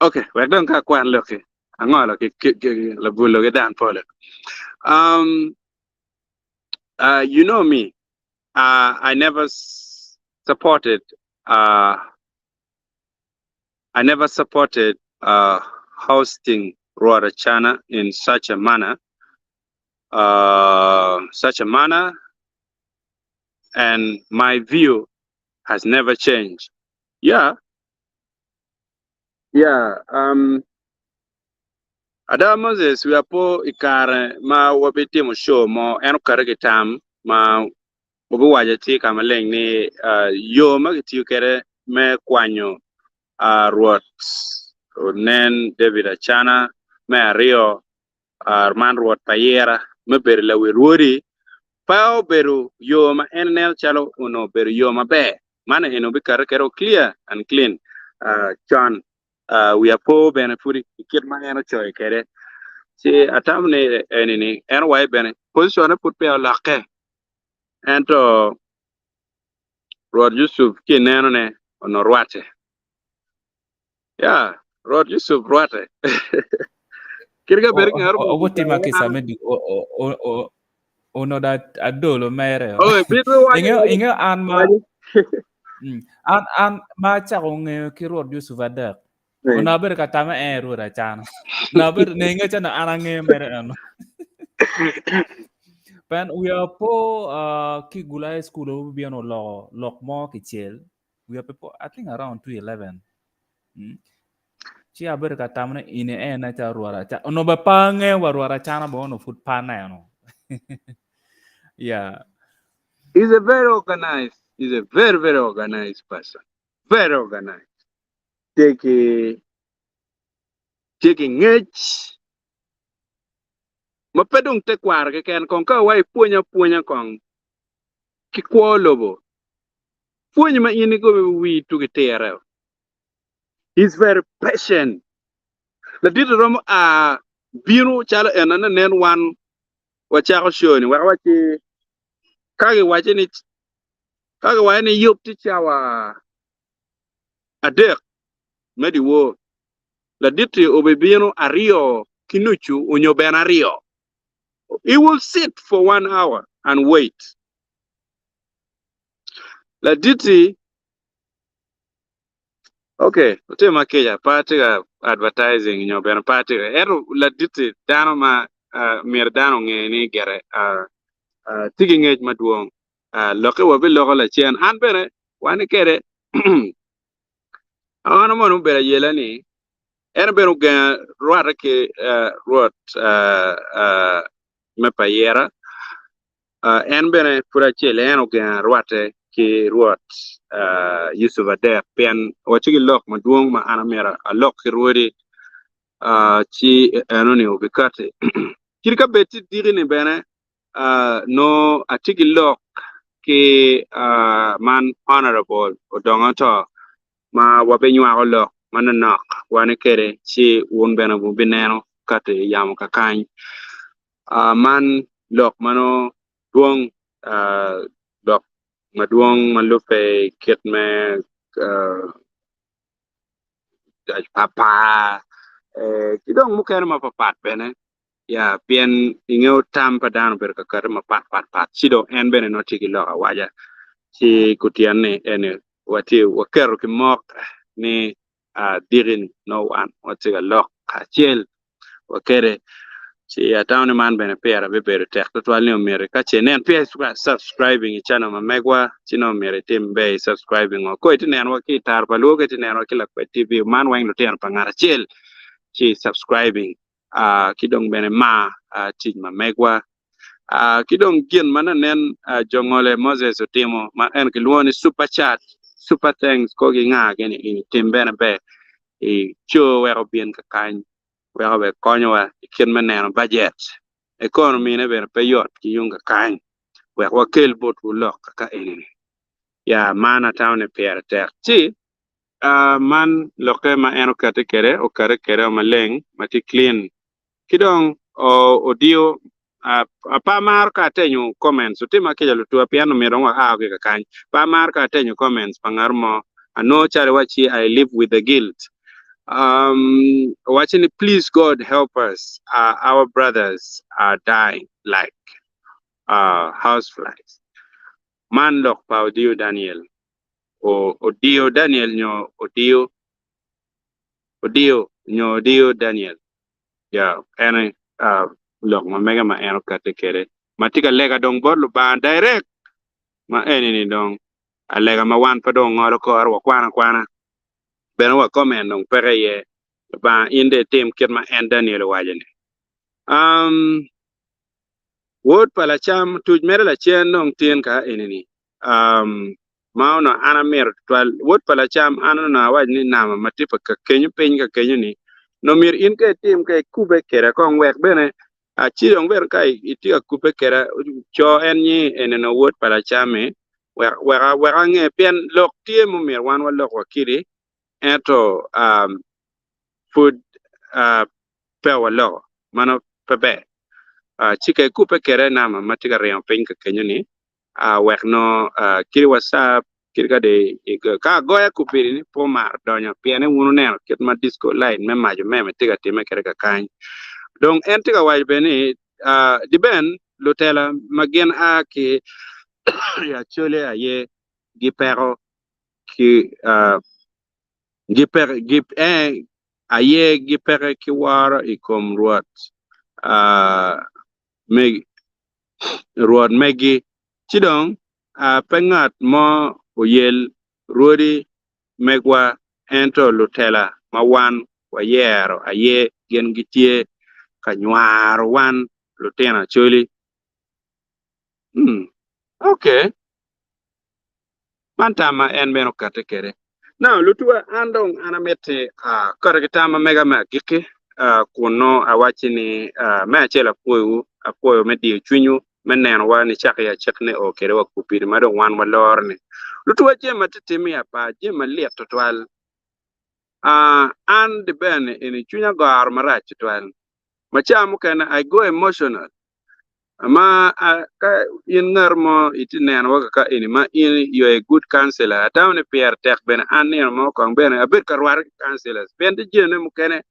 okay, wek dong ka akwan lokki. Angolo ki, ki, ki labulo ki dan polo. Um, uh, you know me. Uh, I never supported uh, I never supported uh, hosting Rwot Acana in such a manner, uh, such a manner, and my view has never changed. Yeah, yeah. Um, ada Moses wiya po i kare ma wabitimo show mo en oketo ki tam ma obiwaco tye ka maleng ni uh, yo ma kitiyo kwede me kwanyo uh, Rwot onen David Acana me aryo uh, man Rwot Payira me bedo lawi rwodi pe obedo yo ma en neno calo onongo obedo yo maber. Man eni obiketo kwede clear and clean uh, con uh, wiya po bene pud i kit ma en ocoyo kwede. Ci atamo ni eni ni en owaco bene position-ne pud peya olokke ento Rwot Yusuf ki inenone onongo rwatte. Ya, Rwot Yusuf rwatte. Kit ka bed ngat mo Obutima kica me onongo adolo mere. Oh, bit me waco. Inge inge an ma Waco. an an ma acako ngeyo ki Rwot Yusuf adek. Onongo abedo ka tame en Rwot Acana. Onongo abedo nenge ca an angeyo mere eno. Pen wiya po uh, ki Gulu High School obibino oloko lok mo kicel. Wiya pe po, I think around 2011. Mm. Ci abedo ka tamo ni ini en aye calo Rwot Acana. Onongo bene pe angeyo wa Rwot Acana bene onongo pud pe aneno. Yeah. He's a very organized, he's a very, very organized person. Very organized. Tye ki, tye ki ngec ma pe dong tekwaro keken kong ka wa ipwonyo apwonya kong ki kwo lobo. Pwony ma in igobo i wi tugi tire. He's very patient. Ladit romo a bino calo en nen wan wacako show ni wek waci ka giwaco ni ka giwaco ni yub tye cawa adek me dyewor ladit-ti obibino aryo ki nucu onyo bene aryo. He will sit for one hour and wait. Ladit-ti Ok, wutima kica, pe atye ka advertising nyo bene pe atye ka, ento ladit-ti dano ma myero dano onge ni gire tye ki ngec madwong. Lokke wabiloko lacen. An bene wan kede an mono obedo ayela ni en bene ogenga rwatte ki rwot me payira. En bene pud acel en ogenga rwatte ki Rwot Yucuf Adek pien watye ki lok madwong ma an amyero alok ki rwodi ci enoni obikati. Kit ka bed tye diki-ni bene nongo atye ki lok ki man Honourable Odonga Oto ma wabinywako lok manonok wan kede ci wun bene wubineno kati yamo kakany. Man lok ma nongo dwong, lok madwong ma lubbe i kit me par ki dong mukene mapapat bene ya pien ingeyo tam pa dano obedo ka kati mapat pat pat ci dong en bene nongo tye ki lok awaca ci kutyen-ni eni watye waketo ki mok ni diki-ni nongo wan watye ka lok kacel wa kwede ci atamo ni man bene pire bibedo tek tutwal ni omyero ka ce inen peya i subscribing i channel ma megwa ci nongo myero itim ber i subscribing o ko itye nenowa ki i taro pa luo ki itye nenowa ki Lakwed TV man weng lutino pa ngat acel ci i subscribing ki dong bene mar tic ma megwa ki dong gin ma nanen jo ngole Moses otimo ma en kilwongo ni super chat super thanks ko gi nga gini ini tim bene ber i co wek obin kakany weko bene konyowa i kit me neno bajet. Economy-ne bene pe yot ki yung kakany wek wakel botwu lok kaka eni-ni. Ya, man atamo ni pire tek. Ci, man lokke ma en okati kwede, okati kwede maleng, ma tye clean. Ki dong odiyo Pe amaro ka atenyo comments, wutima kica lutuwa pien omyero dong waa ki kakany. Pe amaro ka atenyo comments pa ngat mo. Anongo calo iwacci I live with the guilt. Um, owaco ni please God help us, uh, our brothers are dying like uh, houseflies. Man lok pa Odiyo Daniel. O, Odiyo Daniel nyo Odiyo Odiyo nyo Odiyo Daniel. Ya, en aye lok ma mege ma en okatti kwede, ma tye ka lega dong bot Lubanga direct, ma eni-ni dong alega ma wan pe dong wangolo kore, wakwano akwana, bene wa comment dong peke iye. Lubanga in dong itim kit ma en Daniel owaco-ni. Um, wod pa lacam tuc mere lacen dong tin ka eni-ni. Um, ma onongo an amito tutwal. Wod pa lacam, an onongo awaco ni nama ma tye pa kakenyo piny kakenyo ni, nongo myero in ka itim ka ikube keda kong wek bene ci dong bene ka itye ka kubbe keda co en nyi eni nongo wod pa lacam-mi wek wek wek ange pien lok tye ma myero wan walok wa kidi ento um, pud uh, pe waloko mano pe ber. Uh, ci ka ikubbe kede nama ma tye ka ringo piny kakenyo ni wek nongo kadi wa ca kadi ka dong ka agoya kubedi ni pe omaro donyo pien wun wuneno kit ma disco light me maco meme tye ka timme kwede kakany. Dong en tye ka waco bene ni diben lutela ma gin a ki i Acholi aye gipeko ki aye gipeke ki woro i kom Rwot Rwot megi, ci dong pe ngat mo oyel rwodi megwa, ento lutela ma wan wayero aye gin gitye ka nywaro wan lutino Acholi. Okay. Man tam ma en bene okatti kwede. Now, lutuwa, an dong an amiti kato ki tam ma mega me agikki, kun nongo awacci ni, me acel apwoyowu, apwoyo me diyo cwinywu me nenowa nicako i acakki ne o kwede wa kupidi ma dong wan waloro-ni. Lutuwa, jami ma tye timme i apar, jami malit tutwal. An di bene eni cwinya goro marac tutwal. Ma ca mukene I go emotional. Ma ka in ngat mo itye neno wa kaka eni ma in you are a good counselor atamo ni pire tek bene an nino mo kong bene abed ka rwate ki counselors pien tye jami mukene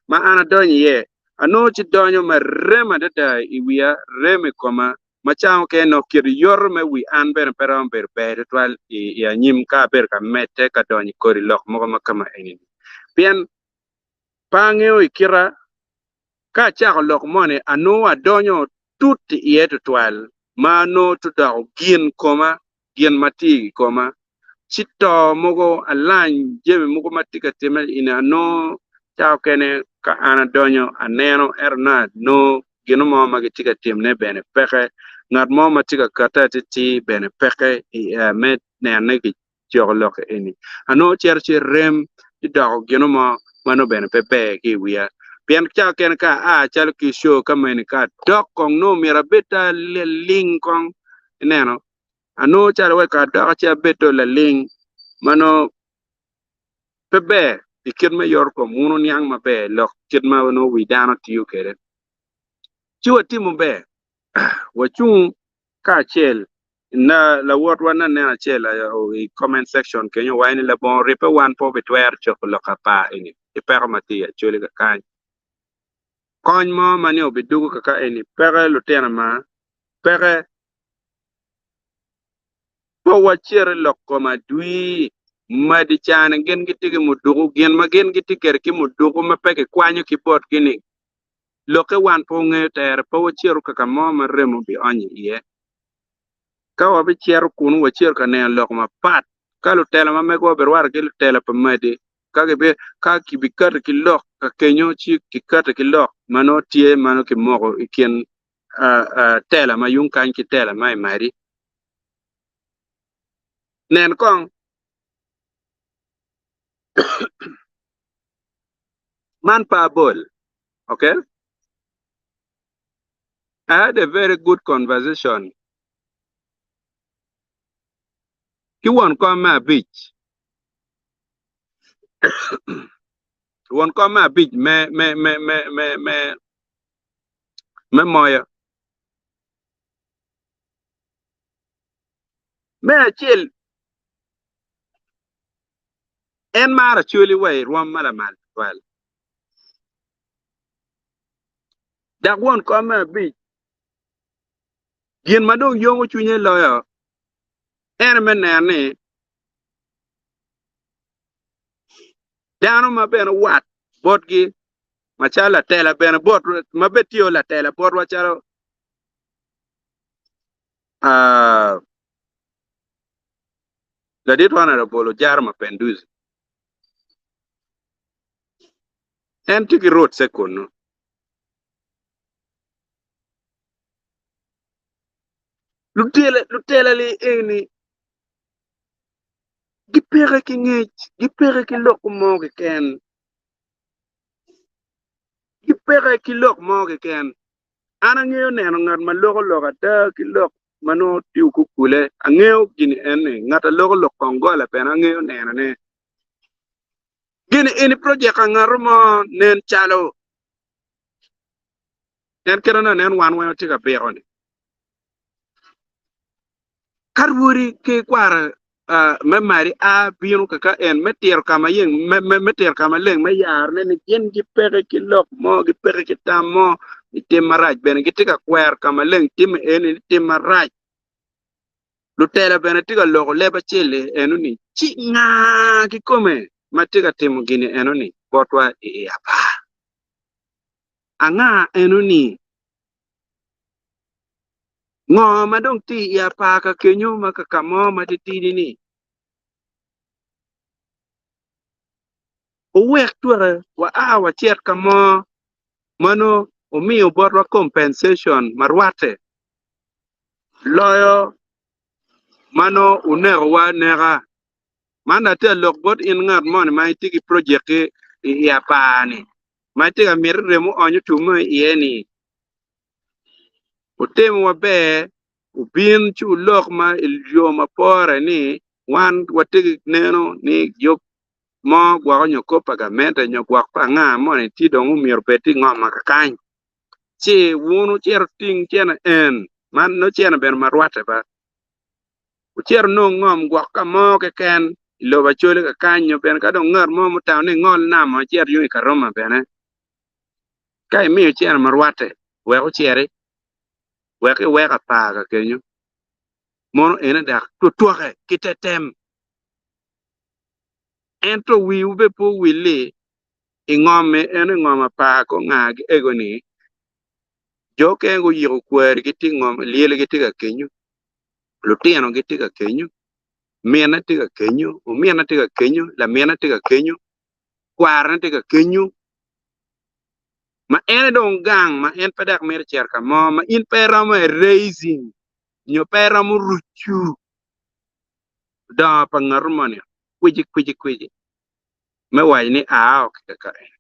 ma an adonyo iye anongo ci donyo ma rem adada i wiya rem i koma ma ca mukene nongo kit yoto me wi an bene pe romo bedo ber tutwal i anyim ka abedo ka medde ka donyo i kodi lok mogo ma kama eni pien pe angeyo i kita Ka acako lok moni, anongo adonyo tut iye tutwal, ma anongo tudoko gin koma, gin ma tye i koma, ci to mogo, alany, jami mogo ma tye ka timme eni anongo ca okene ka an adonyo aneno ento nongo anongo gin mo ma gitye ka timone bene peke, ngat mo ma tye ka kate atitir bene peke me nene coko lok eni. Anongo cito ci rem ci doko gino mo ma nongo bene pe ber ki i wiya. Pien cawa kene ka aa calo ki i show ka meni ka adok kong nongo myero abed ta laling kong ineno. Anongo calo wek ka adok ci abed to laling ma nongo pe ber i kit me yoto kom wun wuniang maber lok kit ma nongo wi dano tiyo kwede. Ci watimo ber. Wacung kacel na lawotwa nanen acel i comment section kenyo owaco ni labongo ribbe wan pe wabitwero cobo lok apar eni ki peko ma tye i Acholi kakany. Kony mo ma ni obidugo kaka eni peke lutino ma peke pe wacit i lok kom adwi madi cani gin gitye ki muduku gin ma gin gitye kwede ki muduku ma pe kikwanyo ki botgi ni Lokke wan pe wangeyo tere, pe wacito ka ka mo ma remo bionyo iye. Ka wabicito kunu, wacito ka neno lok mapat. Ka lutela ma megwa birwatte ki lutela pa madi, ka ka kibikati ki lok ka kenyo, ci kikati ki lok ma nongo tye ma nongo kimoko i kin tela ma yung kany ki tela ma i madi. Nen kong. Man pe abol, okay? I had a very good conversation ki won kom me abic, won kom me abic me me me me me me me moyo. Me acel En maro Acholi wa i rwom ma lamal tutwal. Dok won kom me abic, gin ma dong yomo cwinye loyo en aye me neno ni dano ma bene wat botgi macalo latela bene bot ma bene tye latela botwa calo Ladit Honourable Ojara Mapenduzi en tye ki roots-e kunnu. Lutela-li eni gipeke ki ngec, gipeke ki lok mo keken, gipeke ki lok mo keken. An angeyo neno ngat ma loko lok ada ki lok ma nongo tye okukule. Angeyo gin en ni ngat a loko lok kongola bene angeyo nenone. Gin eni projek a ngato mo nen calo en kite na nen wan weng watye ka biko ni. Ka rwodi ki kwara me mari a bino kaka en me tiro ka ma yeng me tiro ka maleng me yarone ni gin gipeke ki lok mo gipeke ki tam mo i tim marac bene gitye ka kwero ka maleng timme eni ni tim marac lutela bene tye ka loko leb acel-li eno-ni ci nga kikome ma tye ka timo gini eno-ni botwa i i apar anga eno-ni Ngo ma dong tye i apar ka kenyo ma ka ka mo ma titidi-ni? Wuwek tweke waa wacit ka mo ma nongo wumiyo botwa compensation ma rwatte loyo ma nongo wunekowa aneka. Man atye ka lok bot in ngat moni ma itye ki project-ki i apar-ni ma itye ka miti remo oony otumme iye-ni. Wutimo maber, wubin ci wulok ma i yo ma pore ni wan watye ki neno ni yub mo gwoko nyo kop pa gamente nyo gwok pa anga moni tye dong omyero obed tye i ngom ma kakany. Ci wun wucito wuting cene en man nongo cene bene ma rwatte ba. Wucito wunong ngom gwok ka mo keken i lobo Acholi kakany nyo bene ka dong ngat mo mutamo ni engol nam ecit yung i Karuma bene. Ka imiyo cene ma rwatte, wek ociti, wek iwek apar ka kenyo. Mono ene dok twotwoke ki te tem. Ento wiwu bene pe owil-li i ngom-mi, eno i ngom apar ko ngagi ego-ni, jo okene guyiko kwarigi tye i ngom, lyelgi tye ka kenyo, lutinogi tye ka kenyo, minne tye ka kenyo, ominne tye ka kenyo, laminne tye ka kenyo, kwarone tye ka kenyo. Ma en aye dong gang ma en pe dok mito cito ka mo ma in pe iromo erasing nyo pe iromo rucu dongo pa ngatu moni kwici kwici kwici me waco ni ao ki kaka eni.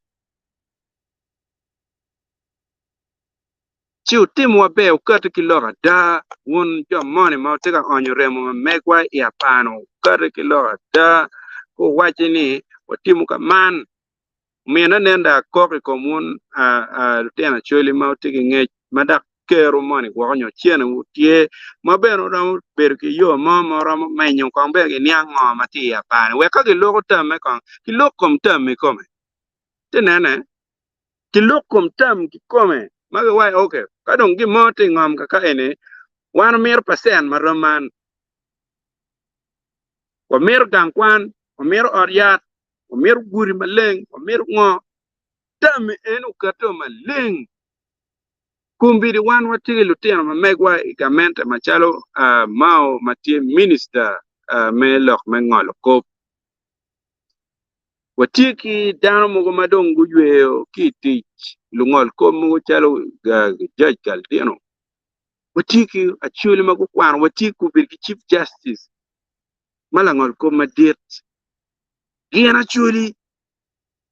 Ci wutim maber wukati ki lok ada, wun jo moni ma wutye ka onyo remo ma megwa i apano, wukati ki lok ada ka wuwacci ni watimo ka man. Omiyo nen dong akok i kom wun lutino Acholi ma wutye ki ngec ma dok. kerwu moni gwoko nyo cenewu tye ma bene wuromo bedo ki yo mo ma wuromo menyo kong bene giniang ngo ma tye i apar-ni wek ka giloko tamme kong gilok kom tam kikome. Ci nene gilok kom tam kikome ma giwaco ok ka dong gin mo tye i ngom kaka eni wan wamito pacen ma rom man wamito gang kwan wamito ot yat wamito gudi maleng wamito ngo Tammi en oketo maleng. Kombeddi wan watye ki lutino ma megwa i gamente macalo Mao ma tye minista me lok me ngolo kop. Watye ki dano mogo ma dong guyweyo ki i tic, lungol kop mogo calo Judge Galdino. Watye ki Acholi ma gukwano, watye kombeddi ki Chief Justice ma langol kop madit. Gin Acholi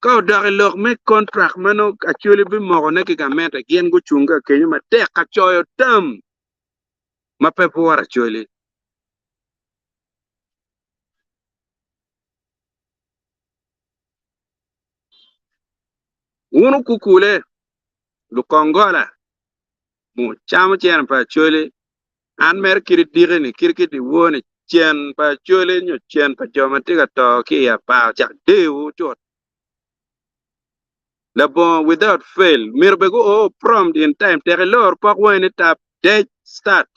Ka odok i lok me kontrak ma nongo Acholi bimokone ki gamente, gin gucung ka kenyo matek ka coyo tam ma pe pworo Acholi. Wun wukukule, lukongola, mucamo cene pa Acholi, an mere kit diki-ni, kit ki dyewor-ni, cen pa Acholi nyo cen pa jo ma tye ka to ki i apar ocak deyowu cut labongo without fail myero bene guo prompt in time tek ilor pok wangi ni tap dec start.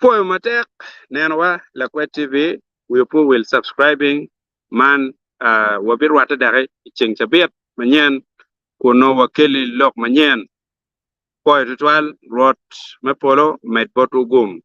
Pwoyo matek nenowa Lakwed TV wi opo wil subscribing man wabirwatte doki i ceng cabit manyen kun nongo wakeli lok manyen. Pwoyo tutwal Rwot me polo omed botwu gum.